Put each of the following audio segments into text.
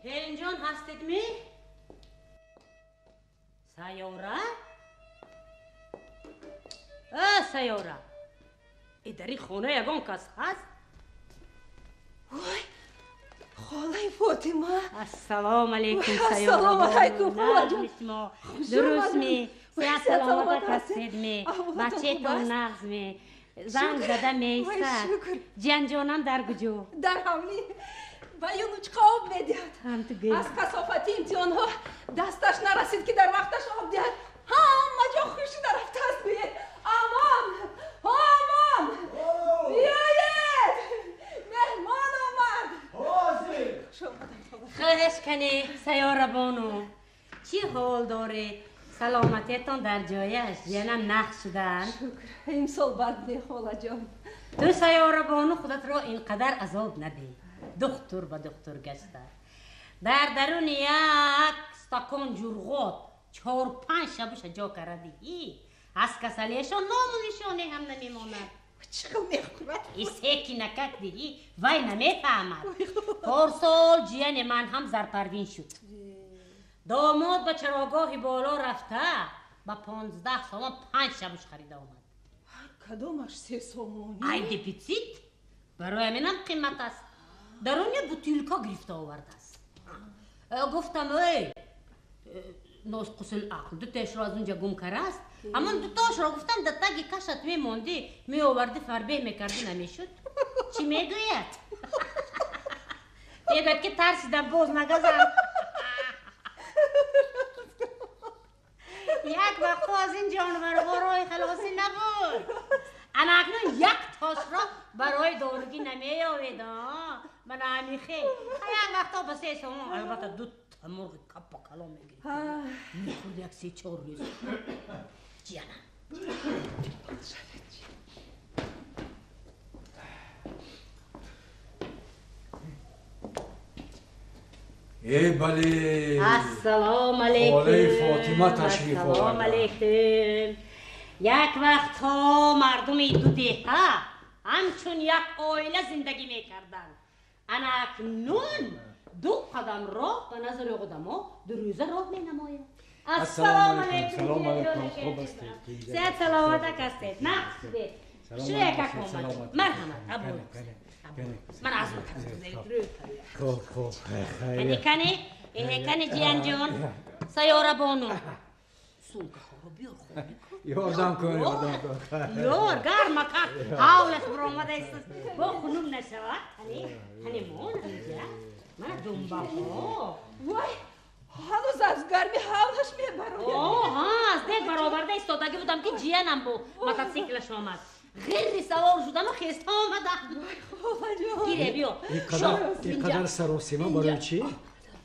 Келинҷон ҳастед ми? Сайёра? Сайёра. Дар ин хона ягон кас ҳаст? Ой, холаи Фотима. Ассалому алайкум, Сайёра. Ассалому алайкум, холаҷон. Дуруст ми? Сиҳат саломат ҳастед ми? Бачаетон нағз ми? Занг зада меистад. Ҷиянҷонам дар куҷо? Дар ҳавлӣ. Ба юнучқа об медиҳад. Аз касофати имтиҳонҳо дасташ нарасид, ки дар вақташ об диҳад. Ҳама ҷо хушида рафтааст, гӯед. Амон! Амон! Биёед! Меҳмон омад! Ҳозир! Хуш кани, Сайёра бону. Чӣ ҳол доред? Саломатиятон дар ҷояш? Ҷиянам нағз шуданд? Шукр. Имсол бад не, холаҷон. Ту Сайёра бону худатро ин қадар азоб надеҳ. Духтур ба духтур гашта. Дар даруни як стакон ҷурғот 4-5 шабуша ҷо кардӣ. Аз касалиашон ному нишоне ҳам намемонад. Чӣ хел мехӯрад? Исеки накак диҳӣ, вай намефаҳмад. Порсол ҷияни ман ҳам зарпарвин шуд. Домод ба чарогоҳи боло рафта ба 15 сомон 5 шабуш харида омад. Кадомаш 3 сомонӣ? Ай дефитсит барои ҳаминам қимат аст. Даруни бутилка гирифта овардааст. Гуфтам, эй носқусил ақл, дутаашро аз унҷа гум кардааст. Ҳамон дутаашро гуфтам, дар таги кашат мемондӣ, меовардӣ, фарбеҳ мекардӣ, намешуд. Чӣ мегӯяд? Мегӯяд, ки тарсидам боз нагазам. Як вақтҳо аз ин ҷонварҳо роҳи халосӣ набуд. Ана акнун як тошро барои доругӣ намеёвед. Мана амихе. Як вақтҳо ба 3 сомон, албатта ду та мурғи каппа калон мегирифт. Мехӯрд як 3-4 рӯз. Ҷиянам. Эй бале. Ассалому алайкум. Холаи Фотима ташриф оварданд. Ассалому алайкум. Як вақтҳо мардуми ду деҳа ҳамчун як оила зиндагӣ мекарданд. Ана акнун ду қадам роҳ ба назари одамо ду рӯза роҳ менамояд. Ассалому алайкум. Салому алайкум. Хуб ҳастед? Сиҳат саломатак ҳастед? Нағз шудед? Шӯякак омад. Марҳамат, або. Ман аз Хуб, хуб. Кани, кани, кани ҷиянҷон, Сайёра бону. Сумкаҳоро биёр, хоб. Ёрдам кун, ёрдам кун. Ёр, гармака ҳавлаш баромада ист. Бо хунук нашавад. Кани, кани мон инҷа. Мана думбаҳо. Вой, ҳанӯз аз гарми ҳавлаш мебарояд. Оҳ, аз дег бароварда истодагӣ будам, ки ҷиянам бо мотосиклаш омад. Ғирри савор шудану хеста омадам. Гире, биё. Ин қадар саросима барои чӣ?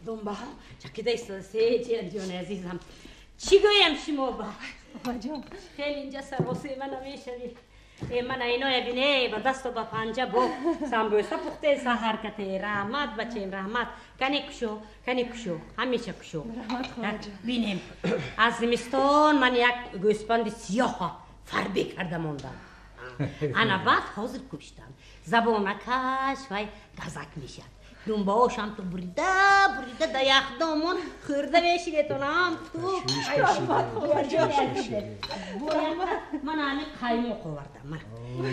Думбаҳо чакида истода. Се ҷиянҷони азизам, чӣ гӯям шумо ба? Хеле инҷа саросима намешавӣ. Мана иноя бине, ба дасту ба панҷа бо самбӯса пухте саҳар кате. Раҳмат, бачаем, раҳмат. Кане кушо, кане кушо, ҳамеша кушо. Бинем, аз зимистон ман як гӯспанди сиёҳа фарбе карда мондам. Ана баъд ҳозир куштам. Забонакаш вай газак мешавад. Думбаошам ту бурида бурида да яхдомон хӯрда мешинетонам ту. Ман ҳами қаймоқ овардам.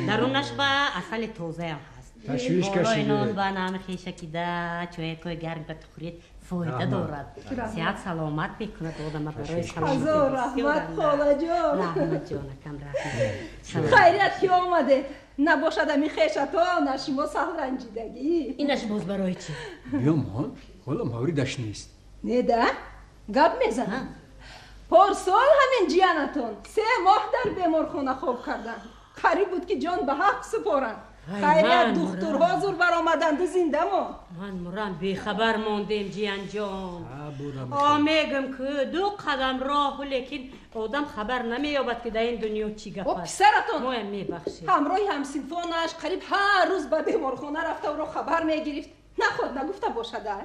Дарунаш ба асали тозаям ҳаст. Ташвиш Болои нон ба нами хешакида чоякои гарм ба тухӯред фоида дорад. Сиҳат саломат мекунад одама барои саломатӣ. Ҳазор раҳмат, холаҷон. Раҳмат ҷонакам, раҳмат. Хайрият ки омадед. Набошад ами хешатон аз шумо сахт ранҷидагӣ. Инаш боз барои чӣ? Биё мон, ҳоло мавридаш нест. Не да? Гап мезанам. Порсол ҳамин ҷиянатон 3 моҳ дар беморхона хоб карданд. Қариб буд, ки ҷон ба ҳақ супоранд. Хайрият духтурҳо зур баромаданду зинда монд. Ман мурам бехабар мондем, ҷиянҷон. О, мегӯм, ки ду қадам роҳу, лекин одам хабар намеёбад, ки дар ин дунё чӣ гап О, аст. писаратон Моям мебахшед. ҳамроҳи ҳамсинфонаш қариб ҳар рӯз ба беморхона рафта ӯро хабар мегирифт. Наход нагуфта бошада.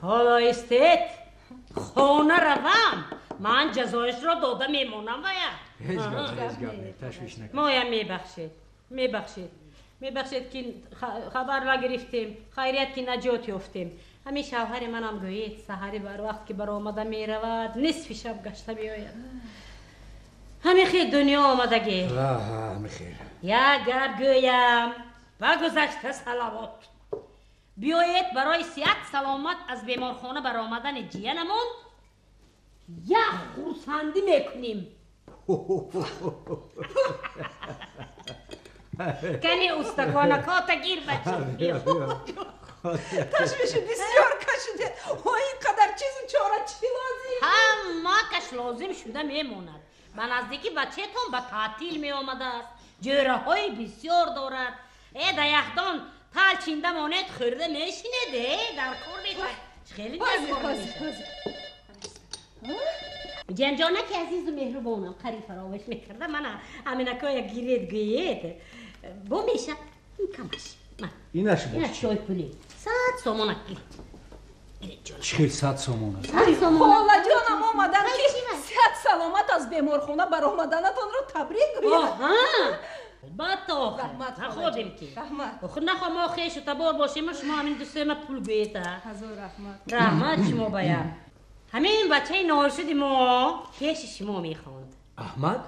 Ҳоло истед, хона равам, ман ҷазоишро дода мемонам вая. Ҳеҷ гап, ҳеҷ гап не, ташвиш накун. Моям мебахшед, мебахшед, мебахшед, ки хабар нагирифтем. Хайрият, ки наҷот ёфтем. Ҳамин шавҳари манам гӯед, саҳари барвақт ки баромада меравад, нисфи шаб гашта биёяд. Ҳамин хел дунё омадагӣ. Ҳамин хел. Як гап гӯям, ба гузашта салавот. Биёед барои сиҳат саломат аз беморхона баромадани ҷиянамон як хурсандӣ мекунем. Кани устаконакота гир бача. Ташвиши бисёр кашидед. О, ин қадар чизу чора чӣ лозим? Ҳама каш лозим шуда мемонад. Ба наздикӣ бачаетон ба таътил меомадааст. Ҷӯраҳои бисёр дорад. Да яхдон тал чинда монед, хӯрда мешинед, дар кор мешавад. Хеле дар кор мешавад. Ҷанҷонаки азизу меҳрубонам қариб фаромӯш мекарда. Мана ҳаминакоя гиред гӯед. Бо мешад ин камаш. Инаш инаш чой пули 100 сомона гиред. Чӣ 100 сомона? Холаҷонам омадан ки сиҳат саломат аз беморхона баромаданатонро табрик гӯяд. Албатта охир находем ки. Охир нахо мо хешу табор бошем, шумо ҳамин дусема пул гӯед. Ҳазор раҳмат. Раҳмат шумо бая. Ҳамин бачаи ношуди мо хеши шумо мехонд. Аҳмад?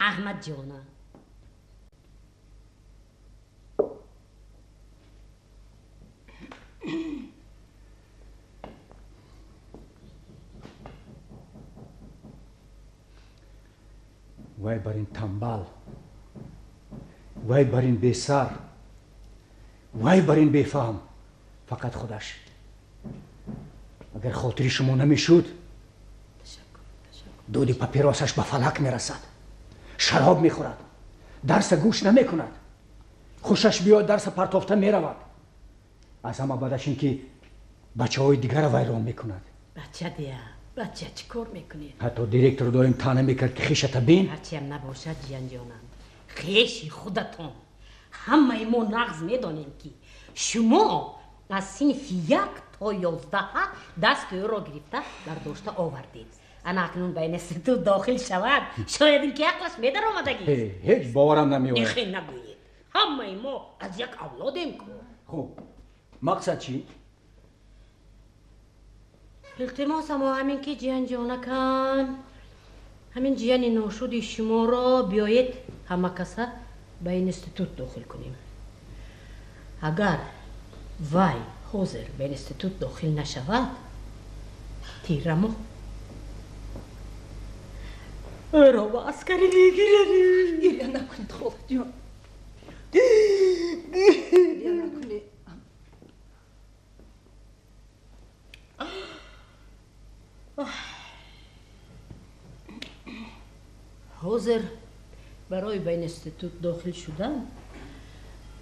Аҳмад ҷона. Вай бар ин тамбал, вай бар ин бесар, вай бар ин бефаҳм, фақат худаш. Агар хотири шумо намешуд, дуди папиросаш ба фалак мерасад, шароб мехӯрад, дарса гӯш намекунад, хушаш биёд дарса партофта меравад. Аз ҳама бадаш ин ки бачаҳои дигарро вайрон мекунад. Бача дия, бача чӣ кор мекунед? Ҳатто директор доим таъна мекард ки хешата бин. Ҳарчиам набошад, ҷиянҷонам, хеши худатон. Ҳамаи мо нағз медонем ки шумо аз синфи 1 то 11 дасти ӯро гирифта бардошта овардед. Ана акнун ба институт дохил шавад, шояд ин ки ақлаш медаромадагист. Ҳеҷ боварам намеояд. Ихе нагӯед, ҳамаи мо аз як авлодем ку. Хуб, мақсад чӣ? Илтимосам ҳамин ки ҷиянҷонакам, ҳамин ҷияни ношуди шуморо биёед ҳамакаса ба институт дохил кунем. Агар вай ҳозир ба институт дохил нашавад, тирамо ӯро ба аскарӣ мегирад. Гиря накунед, холаҷон, гиря накунед. Ҳозир барои ба институт дохил шудан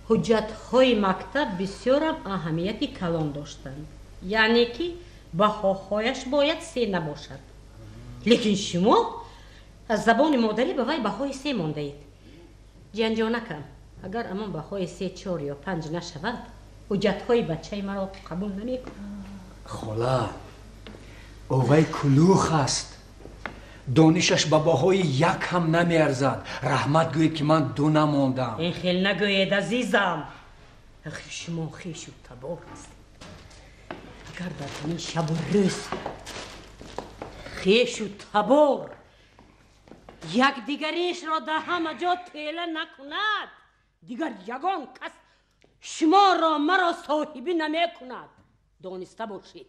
ҳуҷҷатҳои мактаб бисёрам аҳамияти калон доштанд. Яъне ки баҳоҳояш бояд 3 набошад. Лекин шумо аз забони модарӣ ба вай баҳои 3 мондаед. Ҷиянҷонакам, агар амон баҳои 3, 4 ё 5 нашавад, ҳуҷҷатҳои бачаи маро қабул намекунад. Хола, овай кулух аст. Донишаш ба баҳои 1 ҳам намеарзад. Раҳмат гӯед ки ман 2 намондам. Ин хел нагӯед, азизам. Ахир шумо хешу табор ҳастед. Агар дар ҳамин шабу рӯз хешу табор якдигаришро дар ҳама ҷо тела накунад, дигар ягон кас шуморо маро соҳибӣ намекунад. Дониста бошед,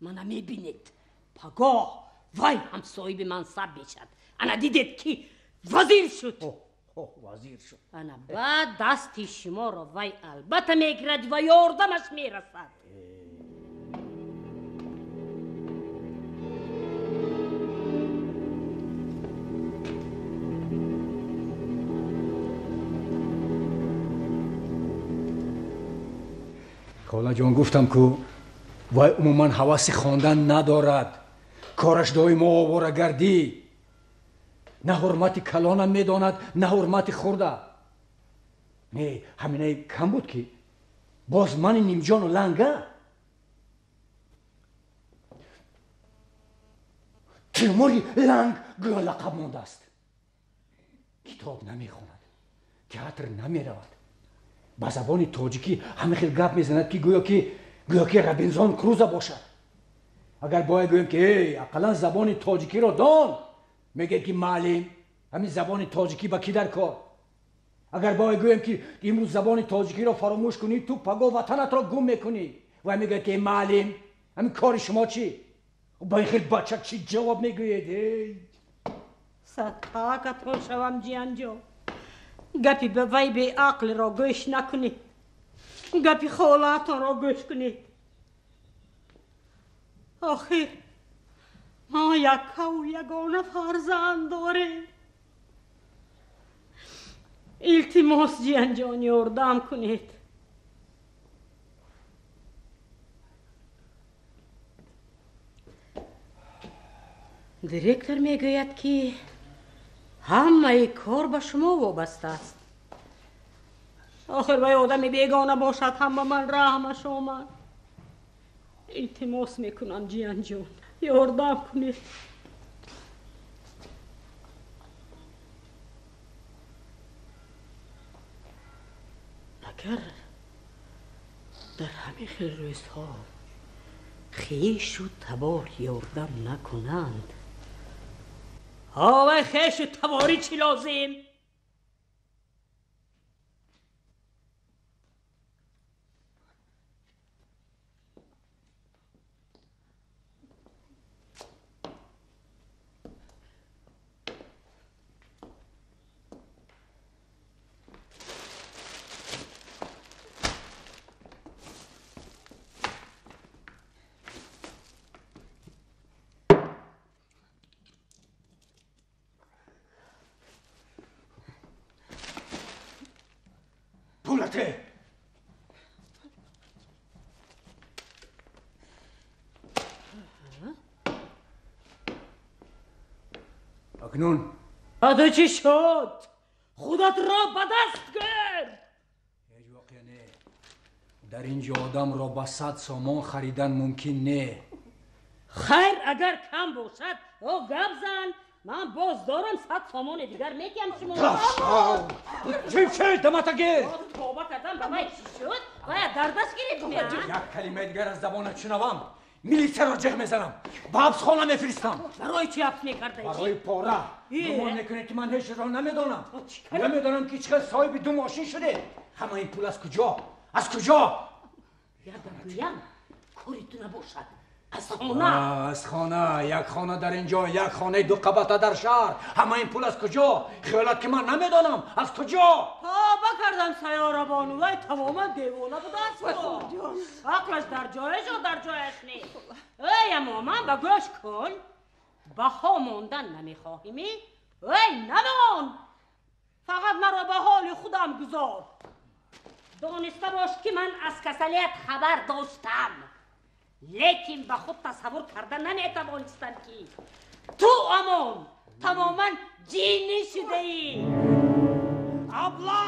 мана мебинед, пагоҳ вай ҳам соҳиби мансаб мешад. Ана дидед ки вазир шуд. Вазир шуд. Ана баъд дасти шуморо вай албатта мегирад ва ёрдамаш мерасад. Холаҷон, гуфтам ку вай умуман ҳаваси хондан надорад. Кораш доимо оворагардӣ. На ҳурмати калонам медонад, на ҳурмати хурда. Не, ҳаминаи кам буд ки боз мани нимҷону ланга. Тимури ланг гӯё лақаб мондааст. Китоб намехонад, театр намеравад. Ба забони тоҷикӣ ҳама хел гап мезанад ки гӯё ки Гӯё ки Робинзон Крузо бошад. Агар бояд гӯем ки эй, ақаллан забони тоҷикиро дон, мегӯяд ки маълим, ҳамин забони тоҷикӣ ба кӣ дар кор? Агар бояд гӯем ки имрӯз забони тоҷикиро фаромӯш кунӣ, ту паго ватанатро гум мекунӣ. Вай мегӯяд ки маълим, ҳамин кори шумо чӣ? Ба ин хел бача чӣ ҷавоб мегӯед? Эй! Садқакатон шавам, ҷиянҷон. Гапи ба вай беақлро гӯш накунед. Гапи холаатонро гӯш кунед. Охир мо яккаву ягона фарзанд дорем. Илтимос, ҷиянҷон, ёрдам кунед. Директор мегӯяд ки ҳамаи кор ба шумо вобаста аст. Охир вай одами бегона бошад ҳам ба ман раҳмаш омад. Илтимос мекунам, ҷиянҷон, ёрдам кунед. Агар дар ҳамин хел рӯзҳо хешу табор ёрдам накунанд, вай хешу таборӣ чӣ лозим? Акнун баъд чӣ шуд? Худатро ба даст гир. Ҳеҷ воқеа не. Дар ин ҷо одамро ба 100 сомон харидан мумкин не. Хайр, агар кам бошад, о гап зан. Ман боз дорам 100 сомони дигар метиҳам шумо. Чӣ дамата гир. Тоба кардам, ба вай чӣ шуд? Вая дар даст гирифт меа? Як калимаи дигар аз забонат шунавам, милитсияро ҷеғ мезанам, ба ҳабсхона мефиристам. Барои чӣ ҳабс мекардаӣ? Барои пора. Гумон мекунед ки ман ҳеҷ чизро намедонам? Намедонам ки чӣ хел соҳиби ду мошин шудед. Ҳама ин пул аз куҷо? Аз куҷо? Як гап гӯям, кори ту набошад. Аз хона. Аз хона. Як хона дар ин ҷо, як хонаи ду қабата дар шаҳр. Ҳама ин пул аз куҷо? Хиёлат ки ман намедонам. Аз куҷо? Тоба кардам, сайёра бону. Вай тамоман девона будааст. Ақлаш дар ҷояш ё дар ҷояш нест. Эй, аммо ман ба гӯш кун. Баҳо мондан намехоҳимӣ? Эй, намон! Фақат маро ба ҳоли худам гузор. Дониста бош ки ман аз касалият хабар доштам. Лекин ба худ тасаввур карда наметавонистам ки ту амон тамоман ҷиннӣ шудаӣ. Абла!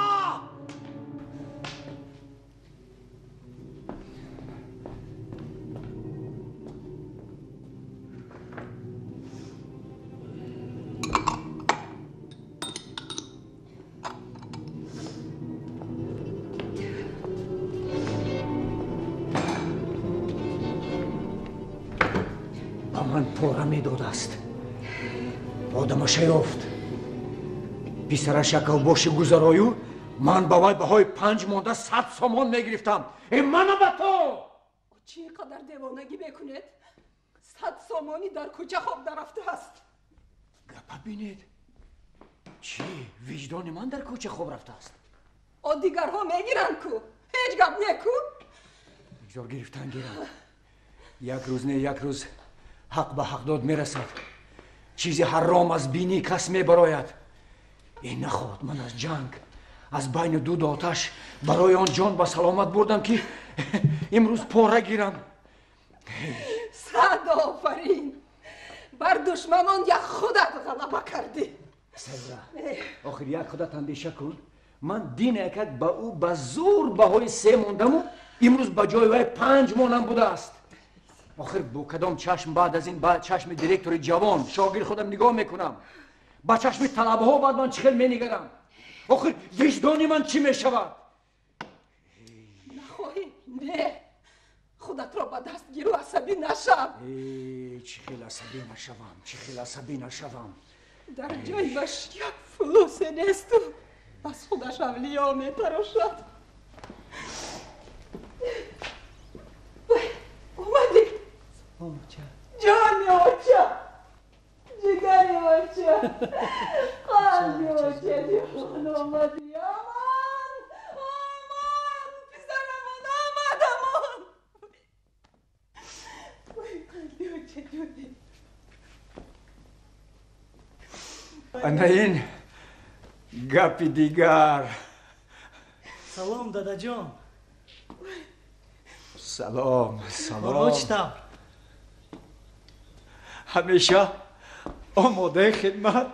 Ман пора медодааст. Одамаша ёфт. Писараш якавбоши гузарою, ман ба вай баҳои 5 монда 100 сомон мегирифтам. Э, мана ба ту! Чӣ қадар девонагӣ мекунед? 100 сомонӣ дар кӯча хоб нарафтааст. Гапа бинед. Чӣ? Виҷдони ман дар кӯча хоб рафтааст. О дигарҳо мегиранд ку? Ҳеҷ гап не ку? Бигзор гирифтан гиранд. Як рӯз не, як рӯз ҳақ ба ҳақдод мерасад. Чизи ҳаром аз бинии кас мебарояд. Э, наход, ман аз ҷанг, аз байни дуду оташ барои он ҷон ба саломат бурдам ки имрӯз пора гирам. Сад офарин! Бар душманон як худат ғалаба кардӣ. Сайра, охир як худат андеша кун. Ман дин якак ба ӯ ба зур баҳои 3 мондаму имрӯз ба ҷои вай 5 монам будааст. Охир бо кадом чашм баъд аз ин ба чашми директори ҷавон шогирд худам нигоҳ мекунам? Ба чашми талабаҳо баъд ман чӣ хел менигарам? Охир виҷдони ман чӣ мешавад? Нахоҳӣ, не, худат ба даст гиру асабӣ нашав. Чӣ хел асабӣ нашавам, чӣ хел асабӣ нашавам. Дар ҷойбаш як фулусе несту аз худаш авлиё метарошад. Вай, омадӣ. Салом, оча. Ҷони оча, ҷигари оча, қалби оча, ҷон омадӣ. Амон, амон, писарамон омад, амон. Вай, қалби оча ҷони. Ана ин гапи дигар. Салом, дадаҷон. Салом, салом. Ҳоло чӣ тавр? Ҳамеша омодаи хидмат.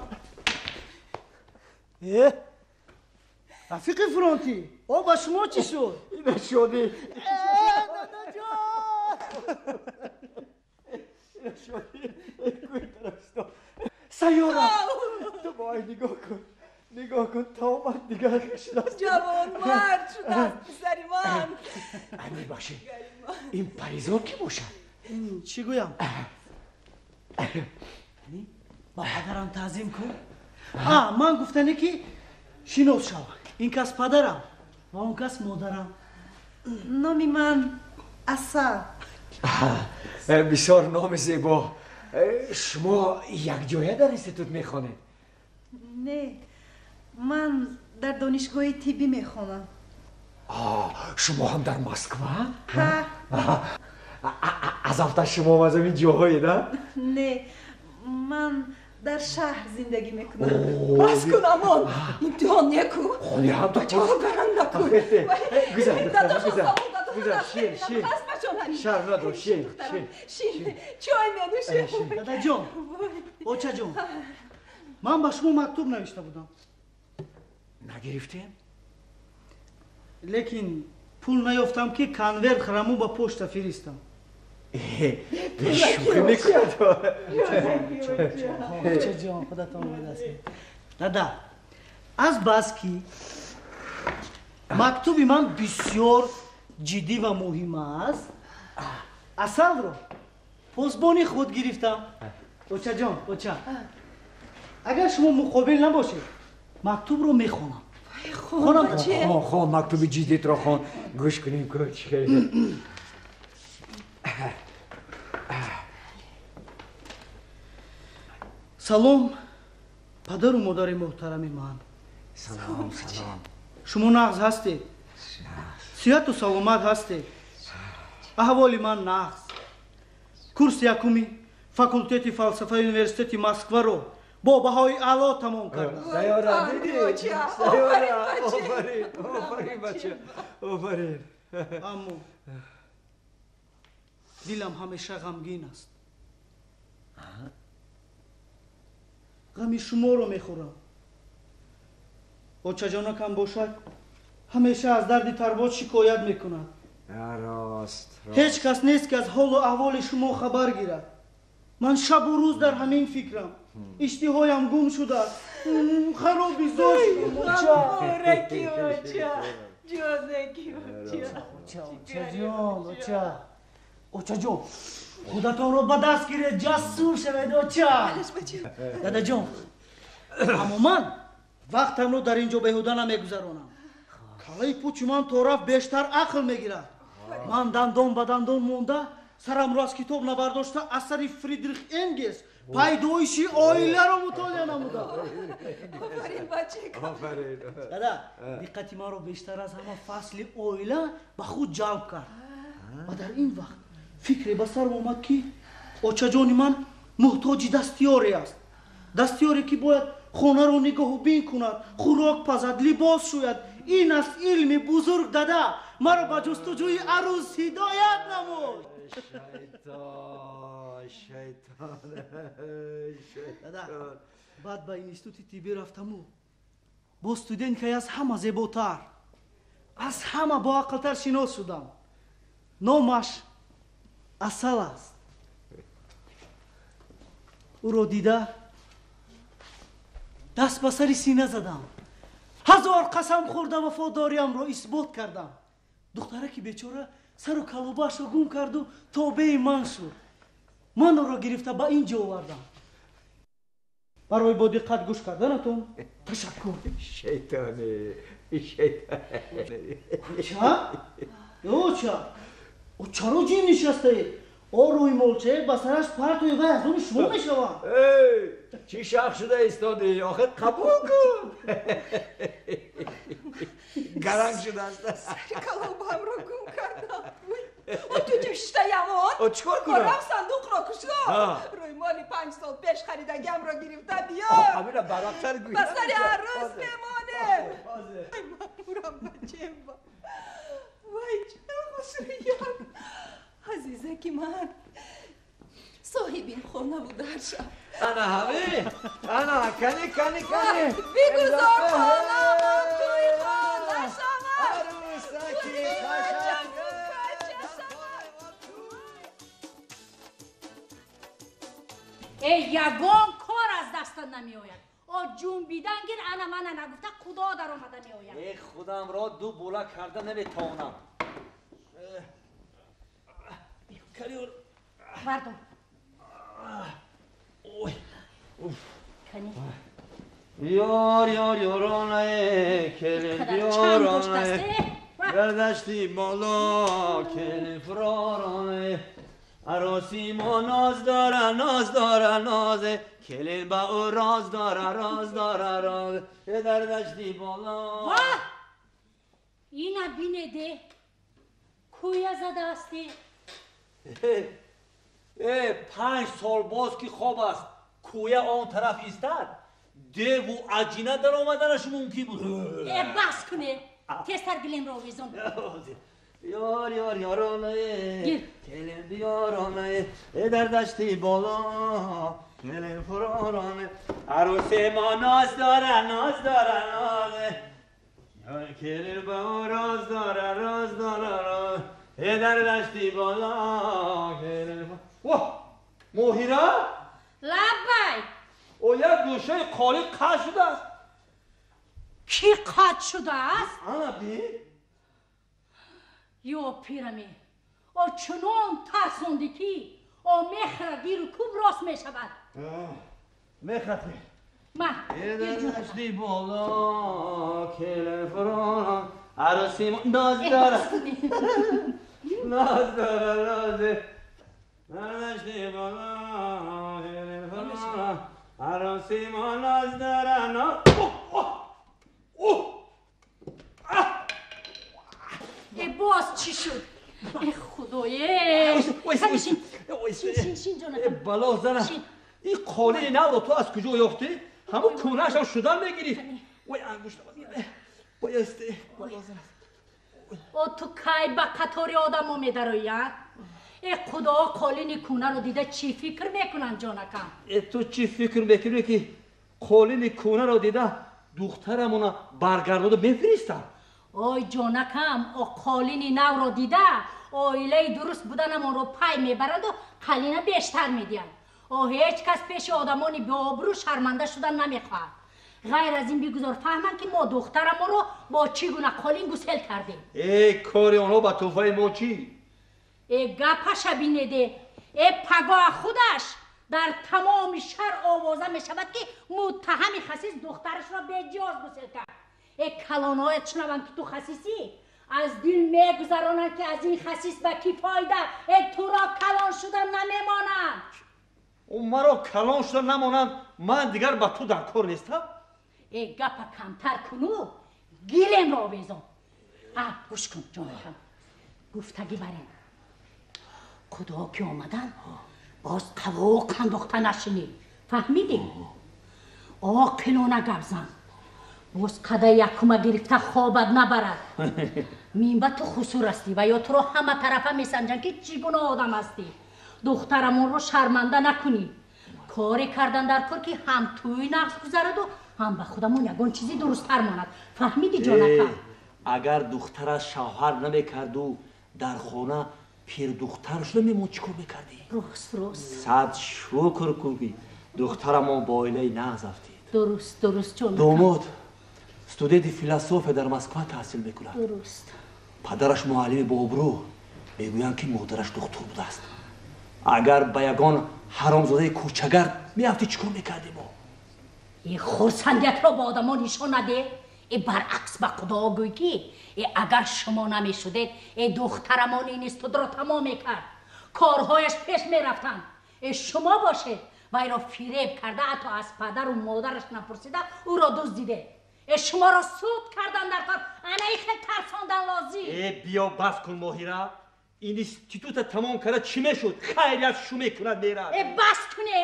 Рафиқи фронтӣ, о ба шумо чӣ шуд? Ина шодӣ. Дадаҷон! Ина шодӣ. Кӯи тарафистон. Сайёра, ту бо ай нигоҳ кун. Нигоҳ кун, то омад дигар шудааст. Ҷавонмард шудааст писари ман. Ай мебахшед, ин паризор кӣ бошад? Чӣ гӯям? Ба падарам таъзим кун. Ман гуфтане ки шинос шав. Ин кас падарам ва он кас модарам. Номи ман Асал. Бисёр номи зебо. Шумо якҷоя дар институт мехонед? Не, ман дар донишгоҳи тиббӣ мехонам. Шумо ҳам дар Москва? Ҳа. Аз афта шумо аз ҳамин ҷоҳое, да? Не, ман дар шаҳр зиндагӣ мекунам. Бас кун, амон, имтиҳон неку. Бачаҳо гаранг накун. Гузар, духтарам, гузар. Гузар, шин, шин. Шарм надор, шин, шин. Шин, чой менӯшем. Дадаҷон, очаҷон, ман ба шумо мактуб навишта будам. Нагирифтем? Лекин пул наёфтам ки конверт хараму ба почта фиристам. Шӯхӣ мекунад. Очаҷон, худатон ба даст. Дада, аз бас ки мактуби ман бисёр ҷиддӣ ва муҳим аст, Асалро посбони худ гирифтам. Очаҷон, оча, агар шумо муқобил набошед, мактубро мехонам. Хон, хон, хон, мактуби ҷиддитро хон. Гӯш кунем ку чӣ хел. Салом, падару модари муҳтарами ман. Салом, салом. Шумо нағз ҳастед? Сиҳату саломат ҳастед? Аҳволи ман нағз. Курси якуми факултети фалсафаи университети Москваро бо баҳои аъло тамом кардам. Сайёра, дидӣ? Сайёра, офарин, офарин бача, офарин. Аммо дилам ҳамеша ғамгин аст. Ғами шуморо мехӯрам. Очаҷонакам бошад, ҳамеша аз дарди тарбоз шикоят мекунад. Рост. Ҳеҷ кас нест ки аз ҳолу аҳволи шумо хабар гирад. Ман шабу рӯз дар ҳамин фикрам. Иштиҳоям гум шудааст. Хароби зор шудам. Ораки оча, ҷонаки оча. Очаҷон, оча, очаҷон, худатонро ба даст гиред, ҷасур шавед, оча. Дадаҷон, аммо ман вақтамро дар ин ҷо беҳуда намегузаронам. Калаи пучи ман то рафт бештар ақл мегирад. Ман дандон ба дандон монда, сарамро аз китоб набардошта, асари Фридрих Энгелс пайдоиши оиларо мутолиа намудам. Офарин, бачака. Офарин. Дада, диққати маро бештар аз ҳама фасли оила ба худ ҷалб кард. Ва дар ин вақт фикре ба сарам омад ки очаҷони ман муҳтоҷи дастиёре аст. Дастиёре ки бояд хонаро нигоҳубин кунад, хӯрок пазад, либос шӯяд. Ин аст илми бузург, дада. Маро ба ҷустуҷӯи арӯз ҳидоят намуд. Шайтон, шайтон, Дада, баъд ба институти тиббӣ рафтаму бо студенткае аз ҳама зеботар, аз ҳама боақлтар шинос шудам. Номаш Асал аст. Ӯро дида даст ба сари сина задам. Ҳазор қасам хӯрда вафодориамро исбот кардам. Духтараки бечора сару калобаашро гум карду тобеи ман шуд. Ман ӯро гирифта ба ин ҷо овардам. Барои бо диққат гӯш карданатон ташаккур. Шайтоне, шайтоне. Оча? Оча, о чаро ҷим нишастаед? О рӯймолчае ба сараш партои вай аз они шумо мешавад. Чӣ шах шуда истодӣ? Охир қабул кун. Гаранг шудааст. Сари калобаамро гум кардам. О ту ҷуштаямон. О чӣ кор кунам? Орам сандуқро кушо. Рӯймоли 5 сол пеш харидагиамро гирифта биёр. Ҳамина барвақттар гӯй. Ба сари арӯс мемонем. Мамурам бачем. Вай чӣ хушрӯям. Азизаки ман соҳиби ин хонаву дар шав. Ана ҳамин. Ана кани кани кани. Бигузор хонамон тӯи хона шавад. Арӯсаки қашанг. Эй ягон кор аз дастат намеояд. О ҷунбидан гир, ана мана нагуфта худо даромада меояд. Э худамро ду бола карда наметавонам. Бардор. Ой. Кани. Ёр ёр ёронае келин биёронае гардашти боло келин фуроронае ароси мо ноз дора ноз дора нозе келин ба ӯ роз дора роз дора роз дар дашти боло. Ва! Ина бинеде кӯя задаасте. 5 сол боз ки хоб аст, кӯя он тараф истад, деву аҷина даромаданаш мумкин буд. Бас куне, тезтар гилемро овезон. Ёр ёр ёронае келин биёронае дар дашти боло келин фуроране арӯси мо ноз дора ноз дора нозе келин ба ӯ роз дора роз дора роз дар дашти боло келин. Воҳ, Моҳира? Лаббай. О як гӯшаи қолин қатъ шудааст. Кӣ қатъ шудааст? Ана би. Ё пираме, о чунон тарсондӣ ки о мехра гиру куб рост мешавад. Мехрат. Ман. Дар дашти боло келин фуроран арӯси мо ноз дора ноз дора нозе дар дашти боло келин фуроран арӯси мо ноз дора ноз. Боз чӣ шуд? Э худое! Бало зана, ин қолини навро ту аз куҷо ёфтӣ? Ҳамун кӯнаашам шудан мегирифт. Ой ангушта боясте. О ту кай ба қатори одамо медароӣ, а? Э худо, қолини кӯнаро дида чӣ фикр мекунанд, ҷонакам? Э ту чӣ фикр мекунӣ ки қолини кӯнаро дида духтарамона баргардода мефиристам? Ой ҷонакам, о қолини навро дида оилаи дуруст буданамонро пай мебаранду қалина бештар медиҳанд. О ҳеҷ кас пеши одамони беобрӯ шарманда шудан намехоҳад. Ғайр аз ин бигузор фаҳманд ки мо духтарамонро бо чӣ гуна қолин гусел кардем. Э кори онҳо ба тӯҳфаи мо чӣ? Э гапаша бинеде. Э пагоҳ худаш дар тамоми шаҳр овоза мешавад ки муттаҳами хасис духтарашро беҷиҳоз гусел кард. Э калонҳоят шунаванд ки ту хасисӣ, аз дил мегузаронанд ки аз ин хасис ба кӣ фоида? Э туро калон шуда намемонанд. О маро калон шуда намонанд, ман дигар ба ту дар кор нестам. Э гапа камтар куну гилемро овезон. А гӯш кун ҷонакам, гуфтагӣ барем. Худо ки омадан боз қавоқ андохта нашинӣ, фаҳмидӣ? Оқилона гап зан. Боз қадай якума гирифта хобат набарад. Минба ту хусур ҳастӣ ва ё туро ҳама тарафа месанҷанд ки чӣ гуна одам ҳастӣ. Духтарамонро шарманда накунӣ. Коре кардан дар кор ки ҳам тӯй нақс гузараду ҳам ба худамон ягон чизи дурусттар монад. Фаҳмидӣ ҷонакам? Агар духтарат шавҳар намекарду дар хона пирдухтар шуда мемонд, чӣ кор мекардӣ? Рост, рост. Сад шукр кун ки духтарамон бо оилаи нағз афтид. Дуруст, дуруст ҷонакам. Домод студенти философия дар Москва таҳсил мекунад. Дуруст. Падараш муаллими бообрӯ, мегӯянд ки модараш духтур будааст. Агар ба ягон ҳаромзодаи кӯчагард меафтӣ, чӣ кор мекардем мо? Э хурсандиятро ба одамо нишон наде. Э баръакс ба Худо гӯй ки э агар шумо намешудед, э духтарамон ин институтро тамом мекард, корҳояш пеш мерафтанд. Э шумо бошед, вайро фиреб карда, ҳатто аз падару модараш напурсида ӯро дуздиде. Э шуморо суд кардан дар кор, ана и хел тарсондан лозим. Э биё бас кун, Моҳира. Института тамом карда чӣ мешуд? Хайрият шу мекунад, мерад. Э бас куне.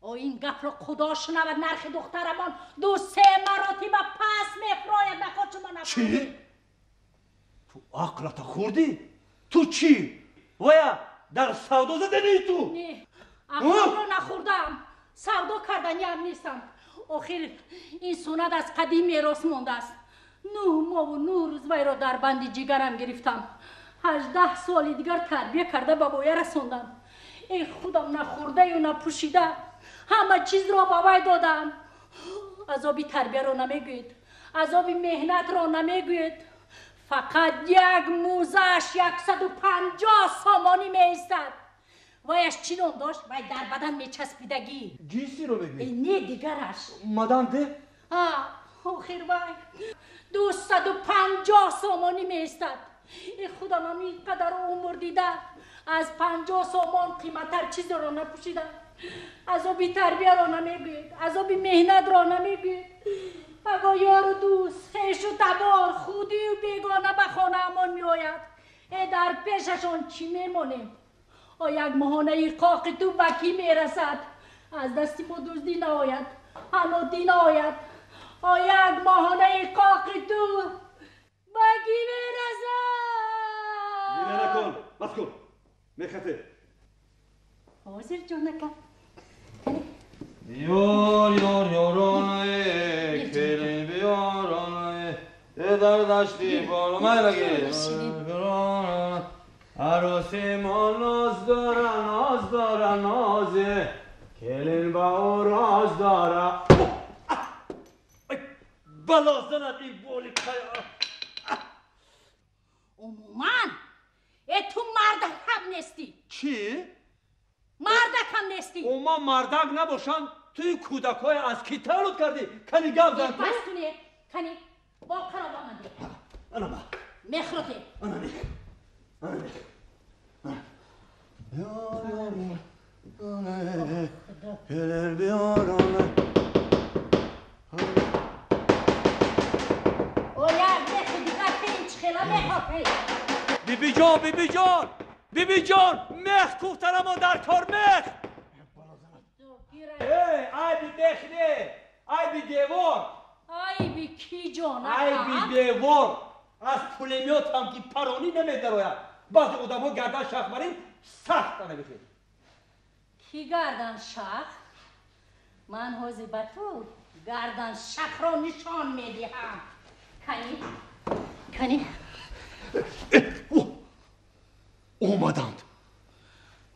О ин гапро Худо шунавад, нархи духтарамон 2-3 маротиба пас мефрояд. Наход шумо нафаҳмед. Чӣ? Ту ақлата хӯрдӣ? Ту чӣ? Вая дар савдо заданӣ ту? Не, ақлро нахӯрдаам, савдо карданиам нестам. Охир ин суннат аз қадим мерос мондааст. 9 моҳу 9 рӯз вайро дар банди ҷигарам гирифтам. 18 соли дигар тарбия карда ба воя расондам. Э худам нахӯрдаю напӯшида ҳама чизро ба вай додам. Азоби тарбияро намегӯед, азоби меҳнатро намегӯед. Фақат як мӯзааш 150 сомонӣ меистад. Ваяш чӣ ном дошт? Вай дар бадан мечаспидагӣ. Ҷинсиро мегӯӣ? Не, дигараш. Мадам де? Охир вай 250 сомонӣ меистад. Э худамам ин қадар умр дида аз 50 сомон қиматтар чизеро напӯшидам. Азоби тарбияро намегӯед, азоби меҳнатро намегӯед. Паго ёру дӯст, хешу табор, худию бегона ба хонаамон меояд. Э дар пешашон чӣ мемонем? О як моҳонаи қоқи ту ба кӣ мерасад? Аз дасти мо дуздӣ наояд, ҳанотӣ наояд. О як моҳонаи қоқи ту ба кӣ мерасад? Гиря накун, бас кун, мехафе. Ҳозир ҷонакам. Ёр ёр ёронаe, келин биёронаe, э дар дашти боломайлаги. Ароси мо ноз дора, ноз дора, нозе, келин ба ӯ роз дора. Бало занад ин боли қая. Умуман, э ту мардак ҳам нестӣ. Чӣ? Мардак ҳам нестӣ. Умуман мардак набошам, туи кӯдакҳое аз кӣ таваллуд кардӣ? Кани гап зан ту. Бас куне, кани бо қаро ба ман деҳ. Ана ма. Мехроте. Ана мех. Ана мех. Ёр ёр ёронаe, келин биёронаe. О як мехи дигар пенҷ хела мехоҳӣ. Бибиҷон, бибиҷон, бибиҷон, мех кӯхтарамо дар кор, мех. Э, айби мех не, айби девор. Айби кӣ ҷонакам? Айби девор. Аз пулемёт ҳам ки паронӣ намедарояд. Баъзе одамҳо гардан шахмарин сахт анабихел. Кӣ гардан шах? Ман ҳозир ба ту гардан шахро нишон медиҳам. Кани? Кани? Омаданд.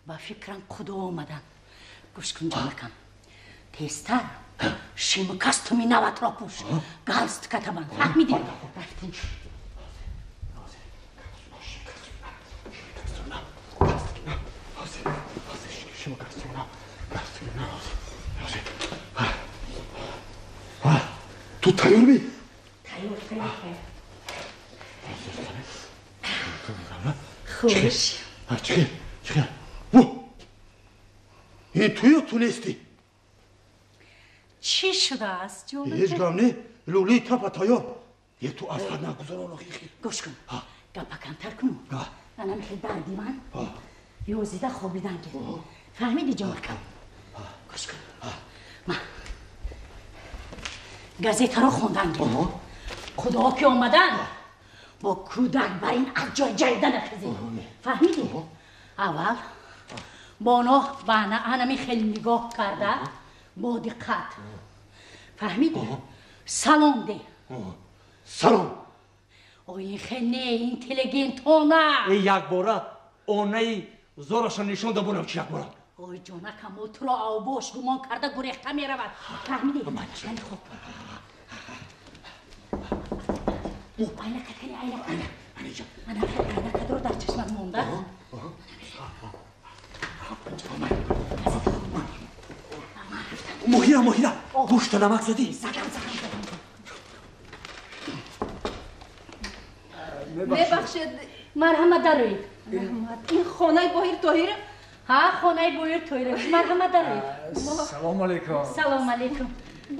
Ба фикрам худо омаданд. Гӯш кун ҷонакам, тезтар шиму кастуми наватро пӯш, галстукатаман. Фаҳмидӣ? Рафтем. Ту тайёр ми? Тайёр, тайёр, тайёр. Хуш. Чӣ? Чӣ? Ин туё ту нестӣ? Чӣ шудааст, ҷонакам? Ҳеҷ гап не, лӯлии тапа тайёр. Е ту аз ҳад нагузарон охи. Гӯш кун, гапа камтар куну. Анам хел дарди ман ёзида хобидан гир. Фаҳмидӣ ҷонакам? Гӯш кун, ман газетаро хондан гир. Худо ки омадан бо кӯдак бар ин аз ҷой ҷарида нахезед. Фаҳмидӣ? Аввал бо оно ба анами хеле нигоҳ карда бо диққат. Фаҳмидӣ? Салом де. Салом. О ин хел не, интеллигентона. Э якбора онаи зораша нишон дабонам чи якбора. Ой ҷонакам, о туро авбош гумон карда гурехта меравад. Фаҳмидӣ? Мани хоб. Айнака кани, айнака. Ана айнакадор дар чашмат монда. Моҳира, Моҳира, гӯшта намак задӣ? Задам, задам. Мебахшед. Марҳамат, дароед. Раҳмат. Ин хонаи Боҳир Тоҳиров? Ҳа, хонаи Боҳир Тоҳиров. Марҳамат, дароед. Салом алейкум. Салом алейкум.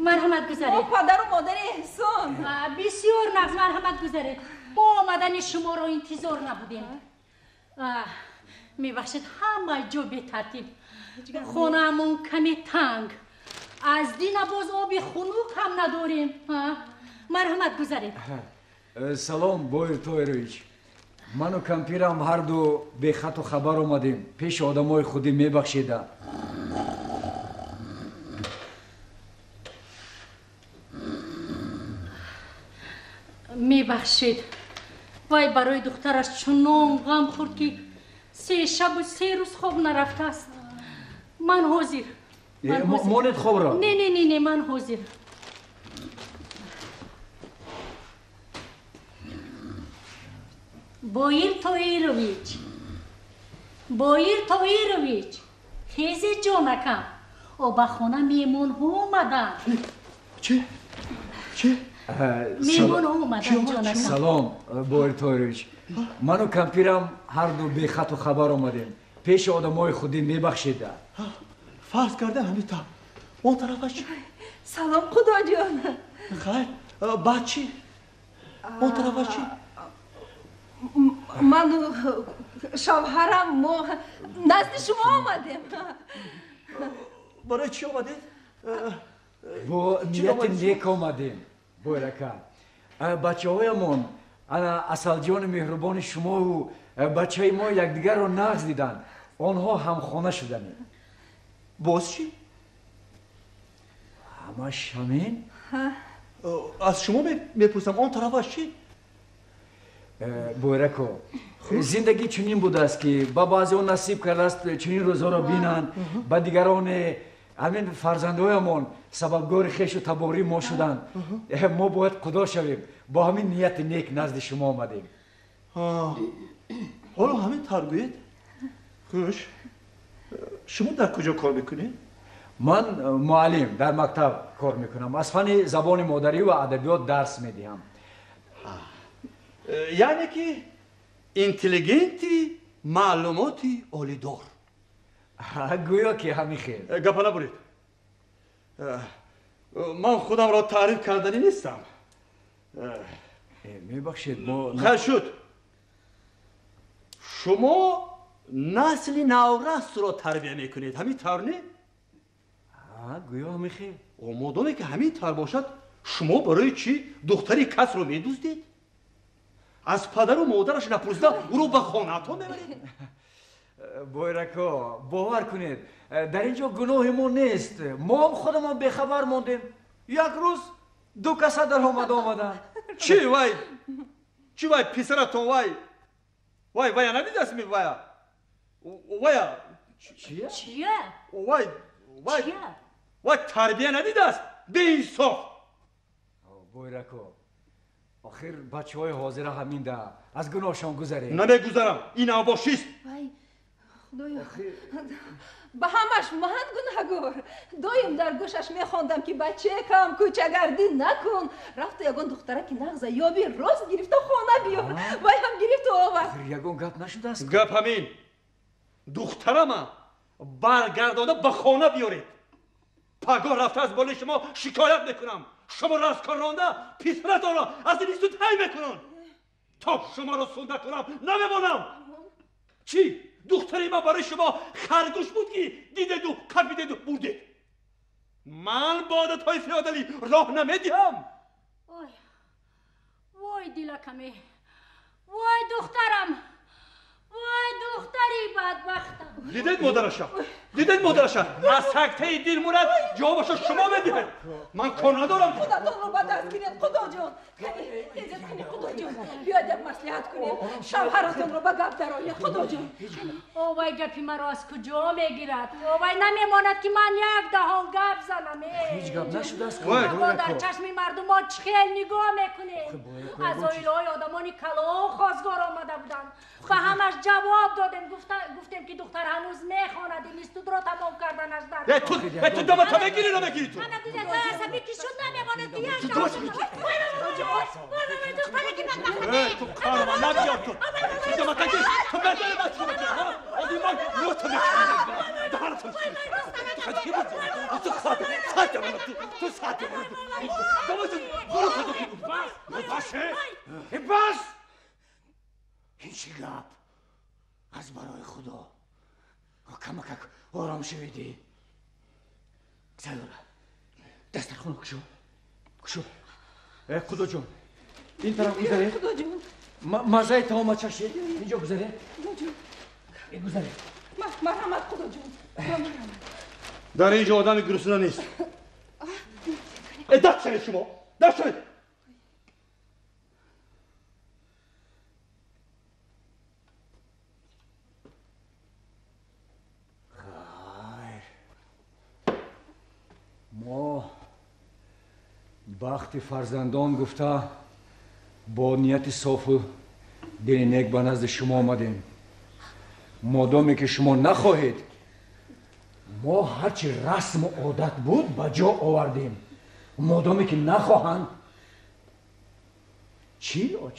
Марҳамат, гузаред. Мо падару модари Эҳсон. Бисёр нағз, марҳамат, гузаред. Мо омадани шуморо интизор набудем. Мебахшед, ҳама ҷо бетартиб. Хонаамон каме танг. Аз дина боз оби хунук ҳам надорем. Марҳамат, гузаред. Салом, Боҳир Тоҳирович. Ману кампирам ҳарду бехату хабар омадем. Пеши одамои худӣ мебахшеда. Мебахшед. Вай барои духтараш чунон ғам хӯрд, ки 3 шабу 3 рӯз хоб нарафтааст. Ман ҳозир. Монед хобро. Не, не, не, не, ман ҳозир. Боҳир Тоҳирович, Боҳир Тоҳирович, хезе ҷонакам, о ба хона меҳмонҳо омаданд. Чӣ? Чӣ? Меҳмонҳо омаданд, ҷонакам. Салом, Боҳир Тоҳирович. Ману кампирам ҳарду бехату хабар омадем. Пеши одамои худӣ мебахшеда. Фарз карда ҳамин тавр. Он тарафаш чӣ? Салом, Худоҷон. Хайр, баъд чӣ? Он тарафаш чӣ? Ману шавҳарам мо назди шумо омадем. Барои чӣ омадед? Бо нияти нек омадем, Боҳир ака. Бачаҳоямон, ана Асалҷони меҳрубони шумову бачаи мо якдигарро нағз диданд. Онҳо ҳамхона шуданд. Боз чӣ? Ҳамаш ҳамин? Аз шумо мепурсам, он тарафаш чӣ? Боҳир ако, зиндагӣ чунин будааст, ки ба баъзеҳо насиб кардааст чунин рӯзҳоро бинанд, ба дигароне ҳамин фарзандҳоямон сабабгори хешу табории мо шуданд. Мо бояд худо шавем. Бо ҳамин нияти нек назди шумо омадем. Ҳоло ҳамин тавр гӯед? Хуш, шумо дар куҷо кор мекунед? Ман муаллим, дар мактаб кор мекунам. Аз фанни забони модарӣ ва адабиёт дарс медиҳам. Яъне ки интеллигенти маълумоти олидор. Гӯё ки ҳамин хел. Гапа набуред. Ман худамро таъриф карданӣ нестам. Мебахшед, мо хайр шуд. Шумо насли наврасро тарбия мекунед, ҳамин тавр не? Гӯё ҳамин хел. Модоме ки ҳамин тавр бошад, шумо барои чӣ духтари касро медуздед? Аз падару модараш напурсида ӯро ба хонаатон мебаред? Боҳир ако, бовар кунед, дар ин ҷо гуноҳи мо нест. Мо ҳам худамон бехабар мондем. Як рӯз ду каса даромада омаданд. Чӣ вай? Чӣ вай писаратон вай? Вай вая надидастми вая? Вая? Чия? Чия? Вай вай вай тарбия надидааст? Беинсоф! Боҳир ако, охир бачаҳои ҳозира ҳаминда аз гуноҳшон гузаред. Намегузарам, ин авбошист. Вай, худоё, ба ҳамаш ман гунаҳгор. Доим дар гӯшаш мехондам, ки бачекам кӯчагардӣ накун. Рафту ягон духтараки нағза ёби, рост гирифта хона биёр. Вай ҳам гирифту овард. Ягон гап нашудааст? Гап ҳамин. Духтарама баргардода ба хона биёред. Пагоҳ рафта аз болои шумо шикоят мекунам. Шуморо аз кор ронда писаратонро аз ин исту тай мекунам. То шуморо сунда кунам намемонам. Чӣ? Духтари ман барои шумо харгӯш буд, ки дидеду кафидеду бурдед. Ман бо одатҳои феодалӣ роҳ намедиҳам. Ой, вой дилакаме, вой духтарам, вой духтари бадбахтам. Дидед модараша? Дидед модараша? Аз сактаи дил мурад, ҷавобашо шумо медиҳед. Ман кор надорам. Худатонро ба даст даст гиред, Худоҷон. Тезед кунед, Худоҷон. Биёед як маслиҳат кунем. Шавҳаратонро ба гап дароед, Худоҷон. Овай гапи маро аз куҷо мегирад? Овай намемонад ки ман як даҳон гап занам. Ҳеҷ гап нашудааст. Мо дар чашми мардумон чӣ хел нигоҳ мекунем. Аз оилаҳои одамони калон хостгор омада буданд. Ба ҳамаш ҷавоб додем, гуфтем ки духтар ҳанӯз мехонад, институтро тамом карданаш дар. Ту домата мегирӣ намегирӣ ту? Асабӣ ки шуд намемонад ки як даҳон. Ту қарама набиёр ту. Домата гир. Ту медонӣ ман чӣ мекунам? Оди ман нута мекунам. Даҳанатон ту сате ту сате домата бас бас. Ин чӣ гап? Аз барои Худо камакак ором шавидӣ. Сайёра, дастархона кушо, кушо. Худоҷон, ин тараф гузаред. Маззаи таома чашед. Инҷо гузаред. Гузаред. Марҳамат, Худоҷон. Дар ин ҷо одами гурусна нест. Даст шавед шумо, даст шавед. Мо бахти фарзандон гуфта бо нияти софу дили нек ба назди шумо омадем. Модоме ки шумо нахоҳед, мо ҳарчи расму одат буд ба ҷо овардем. Модоме ки нахоҳанд, чӣ лоҷ?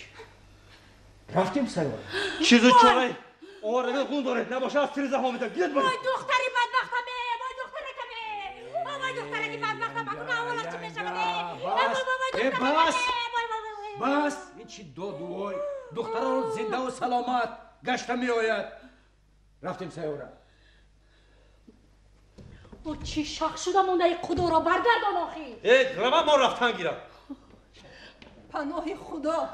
Рафтем сайёра. Чизу чора оварда ғун доред, набошад аз тирезаҳо медиҳам. Гиред баред. Ой духтари бадбахтаме, ой духтаракаме, ой духтараки бадбахтам, акун аввалаш чӣ мешавад? Бас, бас, ин чӣ доду вой? Духтараро зиндаву саломат гашта меояд. Рафтем сайёра. О чӣ шах шуда мондаи, Худоро баргардон охи. Рава, мо рафтан гирам. Паноҳи Худо,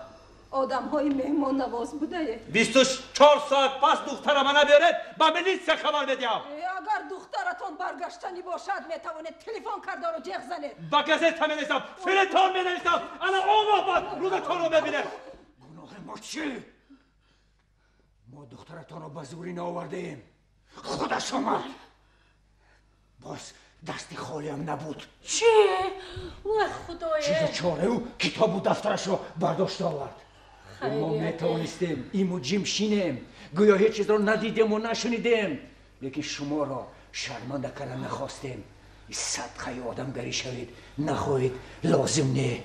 одамҳои меҳмоннавоз будаед. 24 соат пас духтарама набиёред, ба милитсия хабар медиҳам. Агар духтаратон баргаштанӣ бошад, метавонед телефон кардаро ҷеғ занед. Ба газета менависам, фелетон менависам. Ана он вақт баъд рӯзатонро мебинем. Гуноҳи мо чӣ? Мо духтаратонро ба зӯрӣ наовардаем. Худаш омад. Боз дасти холиам набуд. Чӣ? Вой Худое! Чизу чораю китобу дафтарашро бардошта овард. Мо метавонистем иму ҷим шинем, гӯё ҳеҷ чизро надидему нашунидем, лекин шуморо шарманда карда нахостем. Садқаи одамгарӣ шавед, нахоҳед, лозим не.